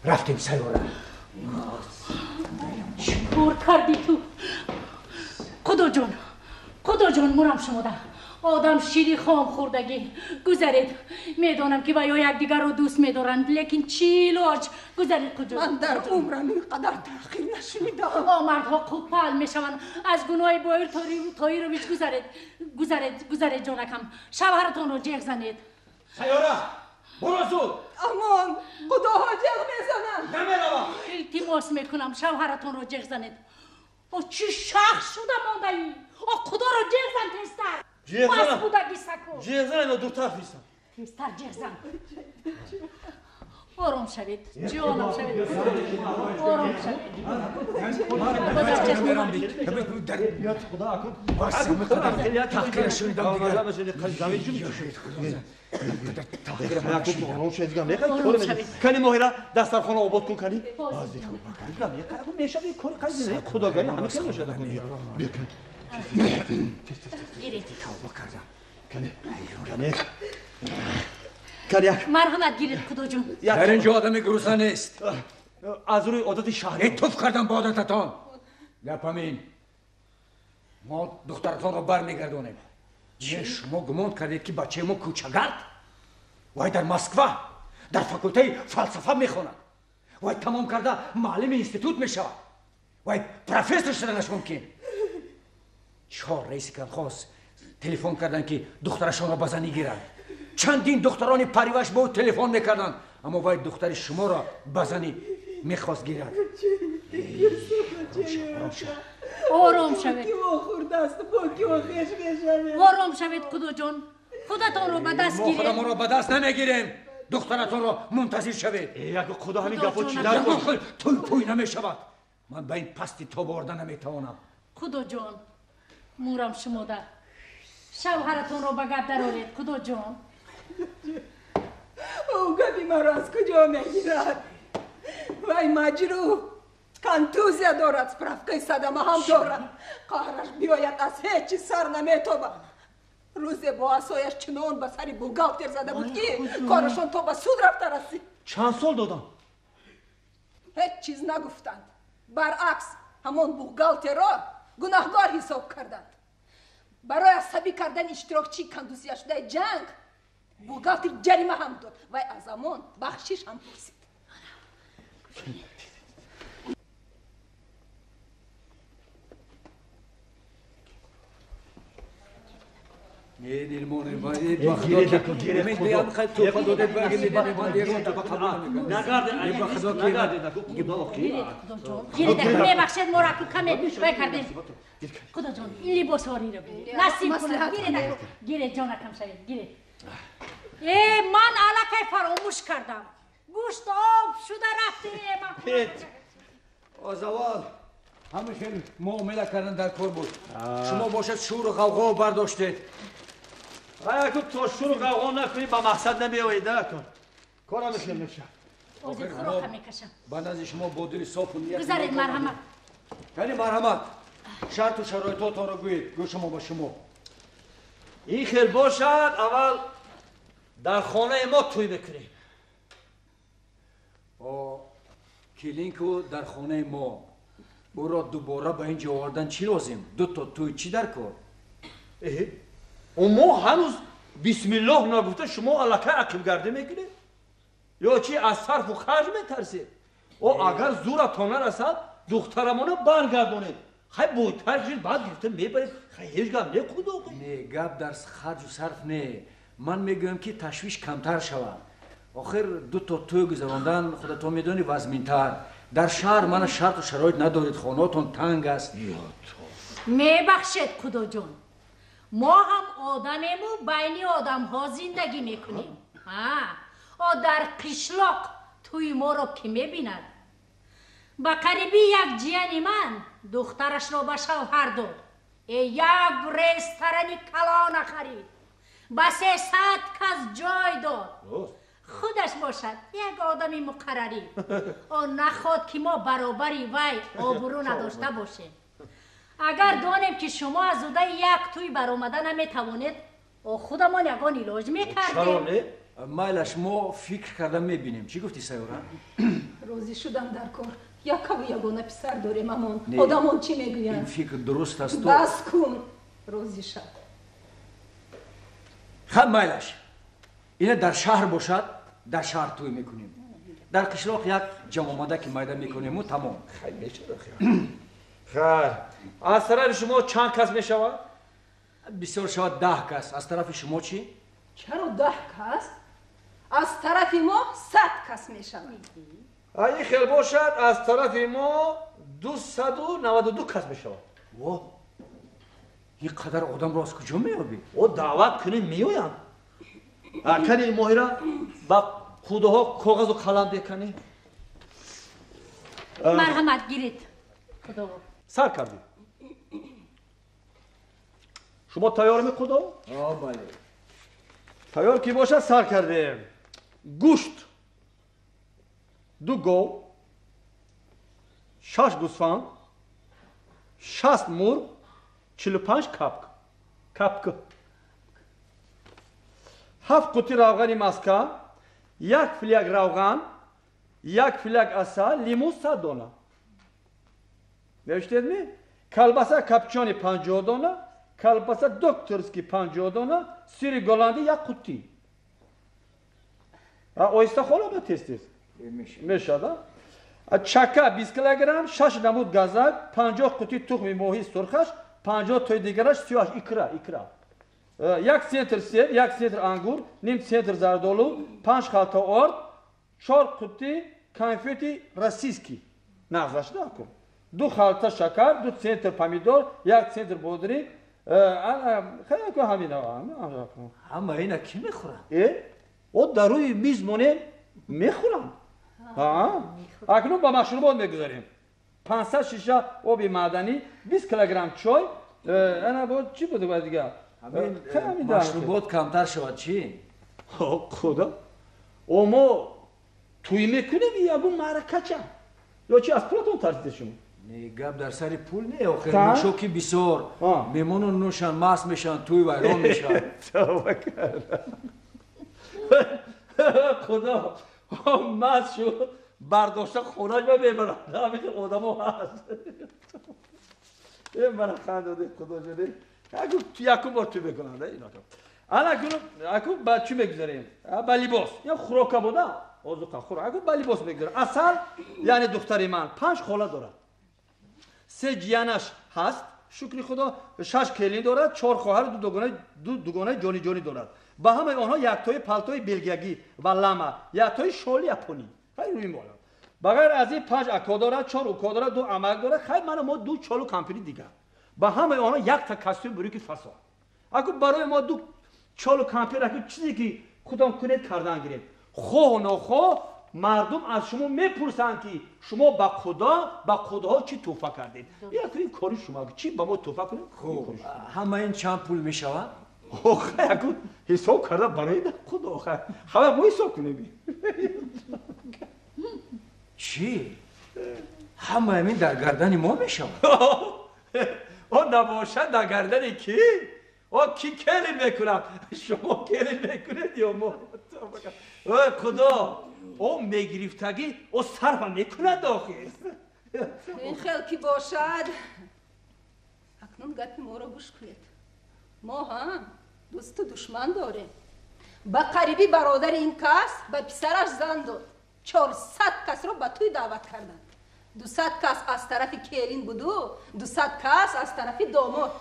Рафтем сайёра. Чӣ кор кардӣ ту? Худоҷон, Худоҷон, мурам шумода. Одам шири хом хӯрдагӣ. Гузаред. Медонам ки ва ё якдигарро дӯст медоранд, лекин чӣ илоҷ? Гузаред, Худоҷон. Ман дар умрам ин қадар таъхир нашунидам. О мардҳо қуппал мешаванд аз гуноҳи Боир Тоирович. Гузаред, гузаред, гузаред ҷонакам. Шавҳаратонро ҷеғ занед. Сайёра, буро зуд. Амон, Худоҳо ҷеғ мезананд. Намеравам. Илтимос мекунам, шавҳаратонро ҷеғ занед. О чӣ шахс шуда мондаӣ? О Худоро ҷеғ зан тезтар. Бас будаги саку. Ҷеғ зан, ино дуртар фиристам. Тезтар ҷеғ зан. Ором шавед, ҷонам шавед. Ором шавед. Кани моҳира дастархона обод кун, кани. Худогари ҳама кар мешавад. Тавба кардам. Марҳамат гиред, Худоҷон. Дар ин ҷо одами гурусна нест. Аз рӯи одати шаҳрӣ. Туф кардам ба одататон. Гапам ин, мо духтаратонро бармегардонем. Не, шумо гумон кардед ки бачаи мо кӯчагард? Вай дар Москва дар факултаи фалсафа мехонад. Вай тамом карда муаллими институт мешавад. Вай профессор шуданаш мумкин. Чор раиси колхоз телефон карданд ки духтарашонро ба занӣ гиранд. Чандин духтарони париваш ба ӯ телефон мекарданд, аммо вай духтари шуморо ба занӣ мехост гирад. Ором шавед. Ором шавед, Худоҷон. Худатонро ба даст гиред. Мо худамонро ба даст намегирем. Духтаратонро мунтазир шавед. Яко худо ҳамин гапо чӣ дар кор? Тӯй пӯй намешавад. Ман ба ин пасти тоб оварда наметавонам. Худоҷон, мурам шумода. Шавҳаратонро ба гап дароред, Худоҷон. Ӯ гапи маро аз куҷо мегирад? Вай маҷрӯҳ контузия дорад, справкаи садама ҳам дорад. Қаҳраш биёяд, аз ҳеҷ чиз сар наметобад. Рӯзе бо асояш чунон ба сари бухгалтер зада буд, ки корашон то ба суд рафта расид. Чанд сол додам? Ҳеҷ чиз нагуфтанд. Баръакс, ҳамон бухгалтерро гунаҳгор ҳисоб карданд. Барои асабӣ кардани иштирокчии контузияшудаи ҷанг бухгалтер ҷарима ҳам дод. Вай аз амон бахшиш ҳам пурсид. Не, дилмоне, вай, ба худо ки ман хай туҳфа додед, ба ман ягон туҳфа қабул намекунам. Гиред, мебахшед, моро аку каме вай кардем. Худоҷон, ин либосҳориро бигиред. Насиб кунад. Гиред, гиред, ҷонакам шавед, гиред. Э, ман аллакай фаромӯш кардам. Гӯшт об шуда рафте. Аз аввал ҳамин хел муомила кардан дар кор буд. Шумо бошад шӯру ғавғо бардоштед. Аку то шӯру ғавғо накунӣ ба мақсад намеоед, акун. Кор ҳамин хел мешавад. Ҳозир хӯрока мекашам. Ба назди шумо бо дили софу ният. Гузаред, марҳамат. Яъне марҳамат. Шарту шароитотонро гӯед, гӯши мо ба шумо. Ин хел бошад, аввал дар хонаи мо тӯй мекунем. Келинку дар хонаи мо. Ӯро дубора ба ин ҷо овардан чӣ лозим? Дуто тӯй чӣ дар кор? Мо ҳанӯз бисмиллоҳ нагуфта шумо аллакай ақибгардӣ мекунед? Ё чи аз сарфу харҷ метарсед? О агар зӯратон нарасад, духтарамона баргардонед. Хай бойтар шид, баъд гирифта мебаред. Хай ҳеҷ гап не, худо. Не, гап дар харҷу сарф не. Ман мегӯям ки ташвиш камтар шавад. Охир дуто тӯй гузарондан худатон медонӣ вазминтар. Дар шаҳр мана шарту шароит надоред, хонаотон танг аст. Мебахшед, Худоҷон. Мо ҳам одамему байни одамҳо зиндагӣ мекунем. О дар қишлоқ тӯи моро кӣ мебинад? Ба қарибӣ як ҷияни ман духтарашро ба шавҳар дод. Як ресторани калона харид. Ба 300 кас ҷой дод. Худаш бошад як одами муқаррарӣ. О наход ки мо баробари вай обрӯ надошта бошем. Агар донем ки шумо аз удаи як тӯй баромада наметавонед, о худамон ягон илоҷ мекардем. Майлаш, мо фикр карда мебинем. Чӣ гуфтӣ, Сайёра? Розӣ шудам дар кор. Якаву ягона писар дорем, амон. Одамон чӣ мегӯянд? Ин фикр дуруст аст. Бас кун, розӣ шав. Хаб, майлаш, ина дар шаҳр бошад, дар шаҳр тӯй мекунем. Дар қишлоқ як ҷамъомада ки майда мекунему тамом. Хайр, аз тарафи шумо чанд кас мешавад? Бисёр шавад 10 кас. Аз тарафи шумо чӣ? Чаро 10 кас? Аз тарафи мо 100 кас мешавад. Ин хел бошад, аз тарафи мо 292 кас мешавад. Во, ин қадар одамро аз куҷо меёбӣ? О, даъват кунем, меоянд. Кани моҳира ба худоҳо коғазу қалам беканӣ. Марҳамат, гиред. Худо. Сар кардем. Шумо тайёрми, худо? Бале. Тайёр ки бошад, сар кардем. Гӯшт 2 гов, 6 гӯсфанд, 60 мурғ, 45 капк. Капк. 7 қути равғани маска, 1 фляг равған, 1 фляг асал, лиму 100 дона. Навиштедми? Колбаса капчони 50 дона, колбаса докторски 50 дона, сири голландӣ 1 қутӣ. Оҳиста холама тез-тез. Мешавад. Чака 20 килограмм, 6 намуд газак, 50 қути тухми моҳии сурхаш, 50 тои дигараш сиёҳаш, икра, икра. 1 центр себ, 1 центр ангур, ним центр зардолу, 5 халта орд, 4 қути конфети российский. Нағзаш накун. 2 халта шакар, 2 центр помидор, 1 центр бодринг. Хеле ҳамина. Ҳама ина кӣ мехӯрад? Э? О дар рӯи миз монем мехӯрам. Акнун ба машрубот мегузарем. 500 шиша оби маъданӣ, 20 килограмм чой, ана бо чӣ буд дигар? Машрубот камтар шавад чӣ? Худо, о мо тӯй мекунем ягон маъракача ё чи аз пулатон тарсиде шумо? Не, гап дар сари пул не, охир нӯшоки бисёр меҳмонон нӯшанд, маст мешаванд, тӯй вайрон мешавад. Тавба карда, худо, маст шуд, бардошта хонааш ба мебарад. Ҳамин одамо ҳаст. Мана хандоде, худо ҷоне, якум бор тӯй мекунанд. Ана акун ба чӣ мегузарем? Ба либос. Я хӯрока буда, озуқа хӯрок. Акун ба либос мегузарем. Асал, яъне духтари ман, 5 хола дорад. 3 ҷиянаш ҳаст, шукри худо, 6 келин дорад, 4 хоҳару ду дугонаи ҷониҷонӣ дорад. Ба ҳамаи онҳо яктои палтои белгиягӣ ва лама, яктои шоли японӣ. Хай рӯи мола. Ба ғайр аз ин 5 ако дорад, 4 уко дорад, 2 амак дорад. Хай мана мо 2 чолу кампири дигар. Ба ҳамаи онҳо якта костюм брюки фасон. Аку барои мо 2 чолу кампир, аку чизе ки худам кунед кардан гиред. Хоҳ нохоҳ мардум аз шумо мепурсанд ки шумо ба худо, ба худоҳо чӣ тӯҳфа кардед. Яку ин кори шумо, чӣ ба мо тӯҳфа кунед? Хуб, ҳама ин чанд пул мешавад? Охай, аку ҳисоб карда барои худо, охай. Ҳама мо ҳисоб кунем. Чӣ? Ҳама ин дар гардани мо мешавад? О набошад дар гардани кӣ? О кӣ келин мекунад? Шумо келин мекунед ё мо? Ой худо, о мегирифтагӣ, о сарфа мекунад охир. Ин хел ки бошад, акнун гапи моро гӯш кунед. Мо ҳам дӯсту душман дорем. Ба қариби бародари ин кас ба писараш зан дод. 400 касро ба тӯй даъват карданд. 200 кас аз тарафи келин буду, 200 кас аз тарафи домод.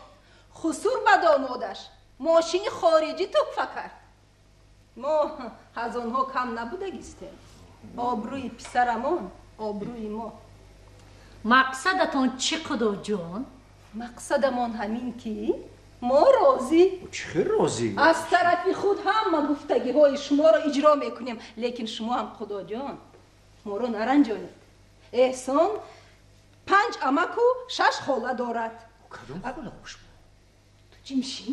Хусур ба домодаш мошини хориҷӣ туҳфа кард. Мо аз онҳо кам набудагистем. Обрӯи писарамон обрӯи мо. Мақсадатон чӣ, худоҷон? Мақсадамон ҳамин ки мо розӣ. Чӣ розӣ? Аз тарафи худ ҳама гуфтагиҳои шуморо иҷро мекунем, лекин шумо ҳам, худоҷон, моро наранҷонед. Эҳсон 5 амаку 6 хола дорад. Кадом хола шумо? Ту ҷимшӣ?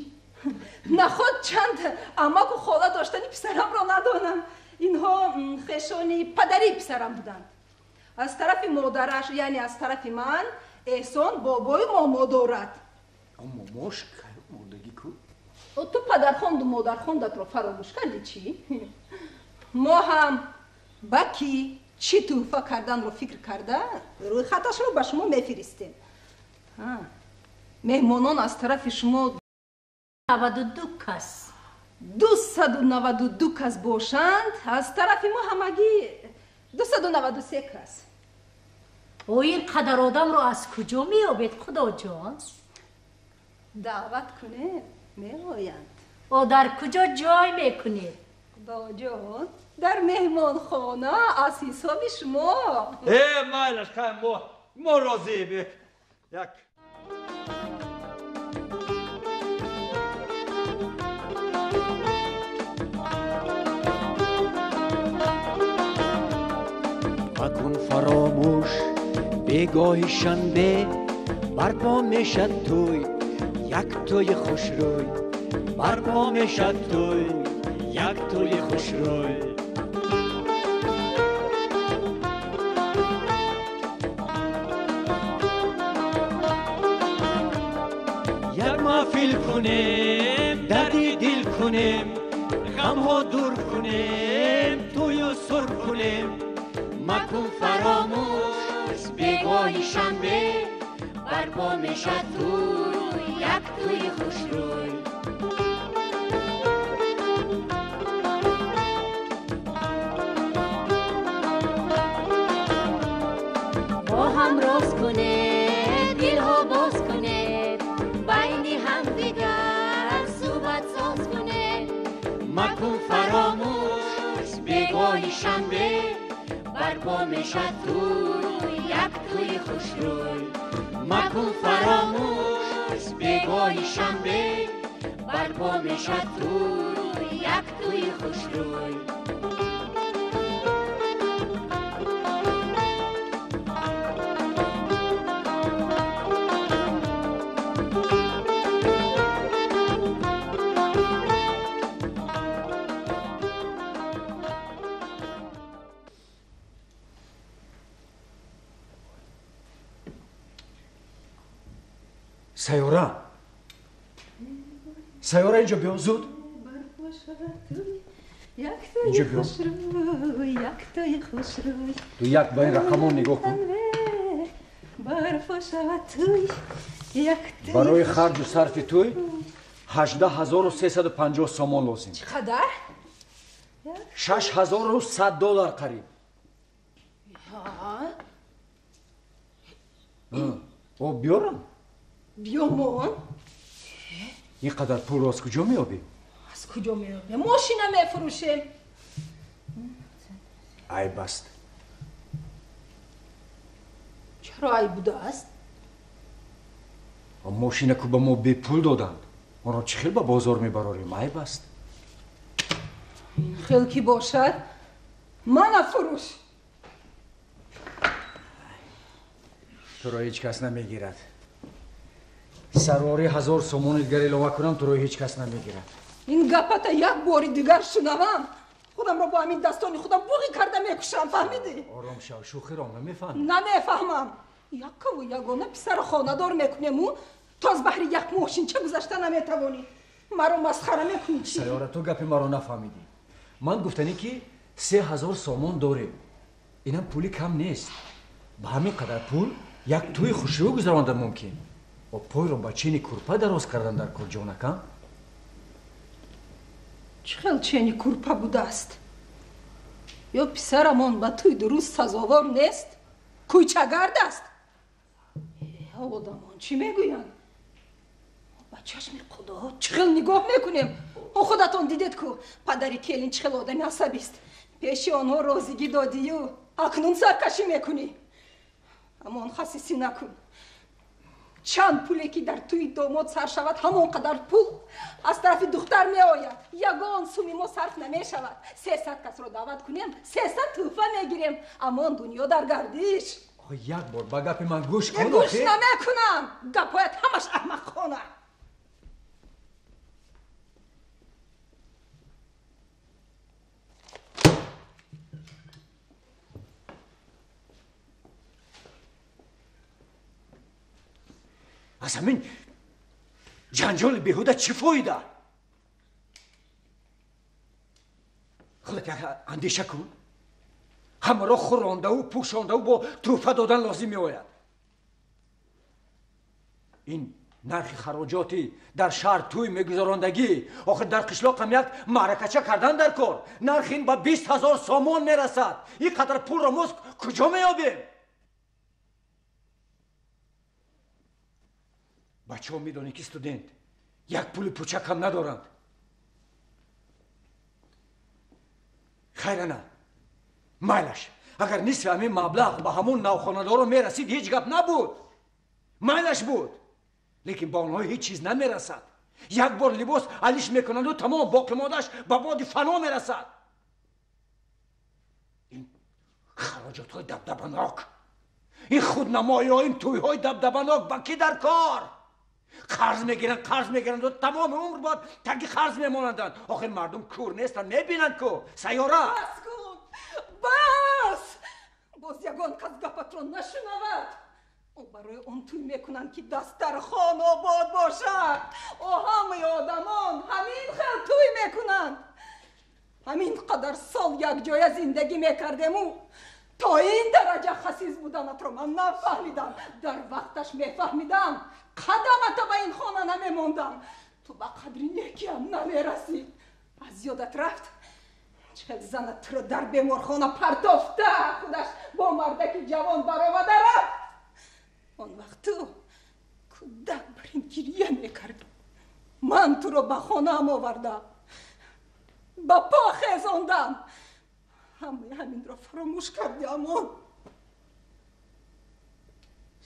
Наход чанд амаку хола доштани писарамро надонам. Инҳо хешони падарии писарам буданд. Аз тарафи модараш, яъне аз тарафи ман, Эҳсон бобои момо дорад. Момош мурдагӣ ку? Ту падархонду модархондатро фаромӯш кардӣ чӣ? Мо ҳам ба кӣ чӣ тӯҳфа карданро фикр карда, рӯйхаташро ба шумо мефиристем. Меҳмонон аз тарафи шумо 92 кас. 292 кас бошанд, аз тарафи мо ҳамагӣ 293 кас. О ин қадар одамро аз куҷо меёбед, худоҷон? Даъват кунем, меоянд. О дар куҷо ҷой мекунед? Худоҷон, дар меҳмонхона аз ҳисоби шумо. Э, майлаш, хай мо розием. Як макун фаромӯш, бегоҳи шанбе барпо мешад тӯй, як тӯи хушрӯй. Барпо мешад тӯй, як тӯи хушрӯй. Як маҳфил кунем, дарди дил кунем, ғамҳо дур кунем, тӯю сур кунем. Макун фаромӯш, бегоҳи шанбе барпо мешад тӯй, як тӯи хушрӯй. Бо ҳам роз кунед, дилҳо боз кунед, байни ҳамдигар суҳбат соз кунед. Макун фаромӯш, бегоҳи шанбе барпо мешад тӯй, як тӯи хушрӯй. Макун фаромӯш, бегоҳи шанбе барпо мешад тӯй, як тӯи хушрӯй. Сайёра, Сайёра, инҷо биё, зуд инҷо биё. Ту як ба ин рақамон нигоҳ кун. Барои харҷу сарфи тӯй 18,350 сомон лозим. Чӣ қадар? 6100 доллар қариб. О, биёрам? Биёмон. Ин қадар пулро аз куҷо меёбӣ? Аз куҷо меёбем? Мошина мефурӯшем. Айб аст. Чаро айб будааст? Мошина ку ба мо бепул доданд. Онро чӣ хел ба бозор мебарорем? Айб аст. Ин хел ки бошад, мана фурӯш. Туро ҳеҷ кас намегирад. Сарвори 1000 сомони дигар илова кунам, туро ҳеҷ кас намегирад. Ин гапата як бори дигар шунавам, худамро бо ҳамин дастони худам буғӣ карда мекушам, фаҳмидӣ? Ором шав, шӯхиро намефаҳмӣ. Намефаҳмам. Яккаву ягона писаро хонадор мекунему, то аз баҳри як мошинча гузашта наметавонӣ. Маро масхара мекунӣ чӣ? Сайёра, ту гапи маро нафаҳмидӣ. Ман гуфтанӣ ки 3000 сомон дорем. Инам пули кам нест. Ба ҳамин қадар пул як тӯи хушрӯ гузарондан мумкин. О пойро ба чени курпа дароз кардан дар кор, ҷонакам. Чӣ хел чени курпа будааст? Ё писарамон ба тӯй дуруст сазовор нест? Кӯчагард аст? Одамон чӣ мегӯянд? Ба чашми Худо чӣ хел нигоҳ мекунем? О, худатон дидед ку падари келин чӣ хел одами асабист. Пеши онҳо розигӣ додию акнун саркашӣ мекунӣ. Амон хасисӣ накун. Чанд пуле ки дар тӯи домод сар шавад, ҳамон қадар пул аз тарафи духтар меояд. Ягон суми мо сарф намешавад. 300 касро даъват кунем, 300 тӯҳфа мегирем. Амон дунё дар гардиш. Як бор ба гапи ман гӯш кун. Гӯш намекунам. Гапҳоят ҳамаш аҳмақхона. Аз ҳамин ҷанҷоли беҳуда чӣ фоида? Худат як андеша кун. Ҳамаро хӯрондаву пӯшондаву бо тӯҳфа додан лозим меояд. Ин нархи хароҷоти дар шаҳр тӯй мегузарондагӣ, охир дар қишлоқам як маъракача кардан дар кор. Нархи ин ба 20,000 сомон мерасад. Ин қадар пулро мо куҷо меёбем? Бачаҳо медонед ки студент як пули пучак ҳам надоранд. Хайрана, майлаш, агар нисфи ҳамин маблағ ба ҳамон навхонадоро мерасид, ҳеҷ гап набуд. Майлаш буд, лекин ба онҳо ҳеҷ чиз намерасад. Як бор либос алиш мекунанду тамом, боқимондааш ба боди фано мерасад. Ин хароҷотҳои дабдабанок, ин худнамоиҳо, ин тӯйҳои дабдабанок ба кӣ дар кор? Қарз мегиранд, қарз мегиранд, тамоми умр бояд таги қарз мемонанданд. Охир мардум кур нестанд, мебинанд ку. Сайёра, бас кун, бас! Боз ягон кас гапатро нашунавад. О, барои он тӯй мекунанд ки дастархон обод бошад. О, ҳамаи одамон ҳамин хел тӯй мекунанд. Ҳамин қадар сол якҷоя зиндагӣ мекардему то ин дараҷа хасис буданатро ман нафаҳмидам. Дар вақташ мефаҳмидам, қадамата ба ин хона намемондам. Ту ба қадри некиам намерасӣ. Аз ёдат рафт, чӣ хел занат туро дар беморхона партофта, худаш бо мардаки ҷавон баромада рафт. Он вақт ту кӯдак бар ин гирья мекардӣ. Ман туро ба хонаам овардам, ба по хезондам. Ҳамаи ҳаминро фаромӯш кардӣ, Амон.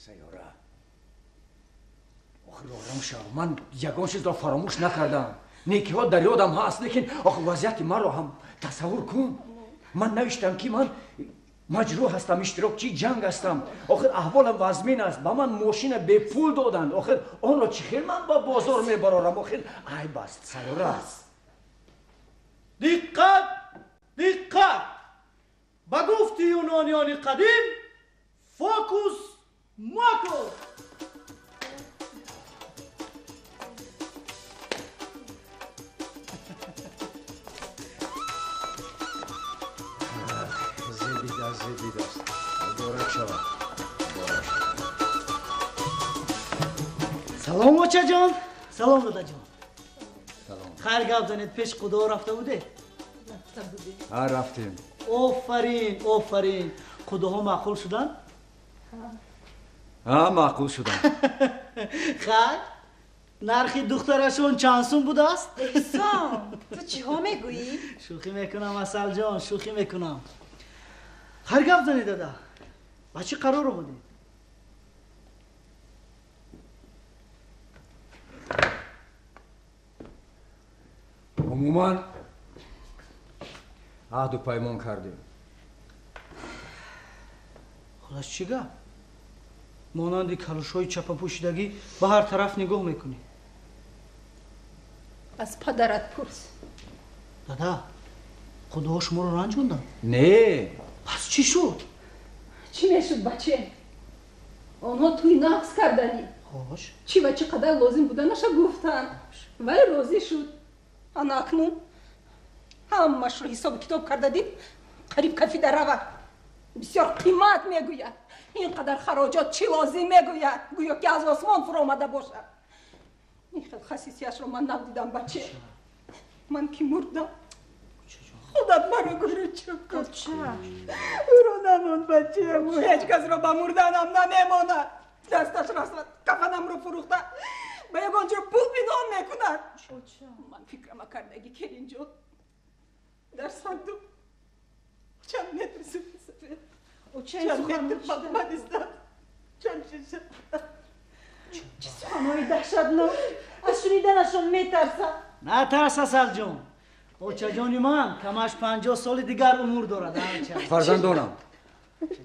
Сайёра, охир ором шав. Ман ягон чизро фаромӯш накардам. Некиҳо дар ёдам ҳаст, лекин охи вазъияти маро ҳам тасаввур кун. Ман навиштам ки ман маҷрӯҳ ҳастам, иштирокчии ҷанг ҳастам. Охир аҳволам вазмин аст. Ба ман мошина бепул доданд. Охир онро чӣ хел ман ба бозор мебарорам? Охир айб аст, сайёра аст. Диққат, диққат! Ба гуфти юнониёни қадим, фокус мокус! Зебидаст, муборак шавад. Салом, очаҷон. Салом, дадаҷон. Хайр гап занед, пеш худо рафта будед? Рафта будем. Ҳа, рафтем. Офарин, офарин. Худоҳо маъқул шуданд? Ҳа, маъқул шуданд. Хайр, нархи духтарашон чанд сум будааст? Эҳсон, ту чиҳо мегӯӣ? Шӯхӣ мекунам, Асалҷон, шӯхӣ мекунам. Хайр гап занед, дада. Ба чӣ қарор омадед? Умуман аҳду паймон кардем. Хулас чӣ гап? Монанди калушҳои чапапӯшидагӣ ба ҳар тараф нигоҳ мекунӣ. Аз падарат пурс. Дада, худоҳо шуморо ранҷонданд? Не. Пас чӣ шуд? Чӣ мешуд, баче? Онҳо тӯй нақс карданӣ. Хош. Чӣ ва чӣ қадар лозим буданаша гуфтанд. Вай розӣ шуд. Ана акнун ҳамашро ҳисобу китоб карда дид, қариб кафида равад. Бисёр қимат мегӯяд. Ин қадар хароҷот чӣ лозим мегӯяд? Гӯё ки аз осмон фуромада бошад. Ин хел хасисияшро ман надидам, баче. Ман ки мурдам, худат маро гӯру чӯб кун. Ӯро намон, баче. Ҳеҷ касро ба мурданам намемонад. Дасташ расад, кафанамро фурӯхта ба ягон ҷо пул пинҳон мекунад. Ман фикрама кардаги келинҷон дар сандуқ чанд метр суфи сафед, чанд метр пахмал истад, чанд шиша. Чӣ суханҳои даҳшатнок! Аз шуниданашон метарсам. Натарс, Асалҷон. Очаҷони ман камаш 50 соли дигар умр дорад. Фарзандонам,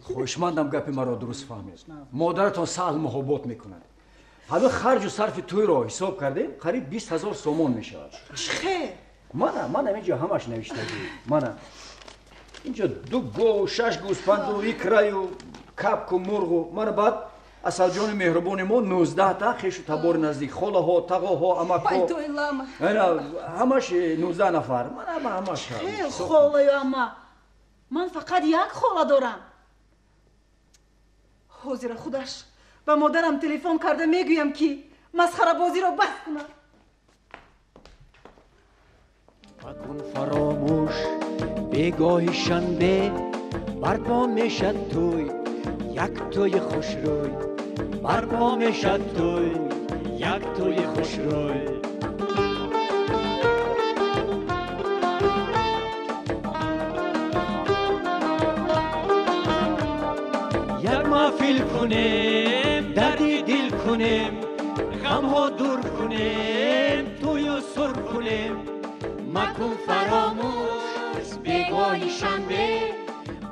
хоҳишмандам гапи маро дуруст фаҳмед. Модаратон саҳл муҳобот мекунад. Ҳама харҷу сарфи тӯйро ҳисоб кардем, қариб 20 000 сомон мешавад. Чӣ хел? Мана, мана инҷо ҳамаш навиштагӣ. Мана инҷо 2 гов, 6 гӯспанду, икраю, капку, мурғу. Мана баъд Асалҷони меҳрубони мо 19 та хешу табори наздик, холаҳо, тағоҳо, амакҳо. Пайтои лама. Ҳамаш 19 нафар. Мана ҳамаш. Хел холаю ама. Ман фақат як хола дорам. Ҳозира худаш ба модарам телефон карда мегӯям ки масхарабозиро бас кунад. Макун фаромӯш, бегоҳи шанбе барпо мешад тӯй, як тӯи хушрӯй. Барпо мешад тӯй, як тӯи хушрӯй. Як маҳфил кунем, дарди дил кунем, ғамҳо дур кунем, тӯю сур кунем. Макун фаромӯш, бегоҳи шанбе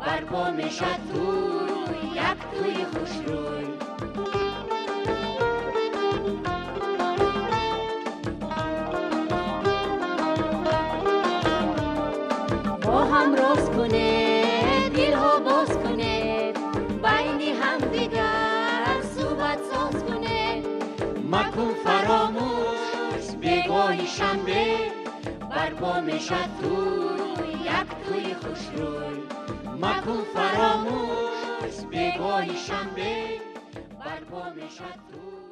барпо мешад тӯй, як тӯи хушрӯй. Бо ҳам роз кунед, дилҳо боз кунед, байни ҳамдигар суҳбат соз кунед. Макун фаромӯш, бегоҳи шанбе барпо мешад тӯй, як тӯи хушрӯй. Макун фаромӯш, бегоҳи шанбе барпо мешад тӯй.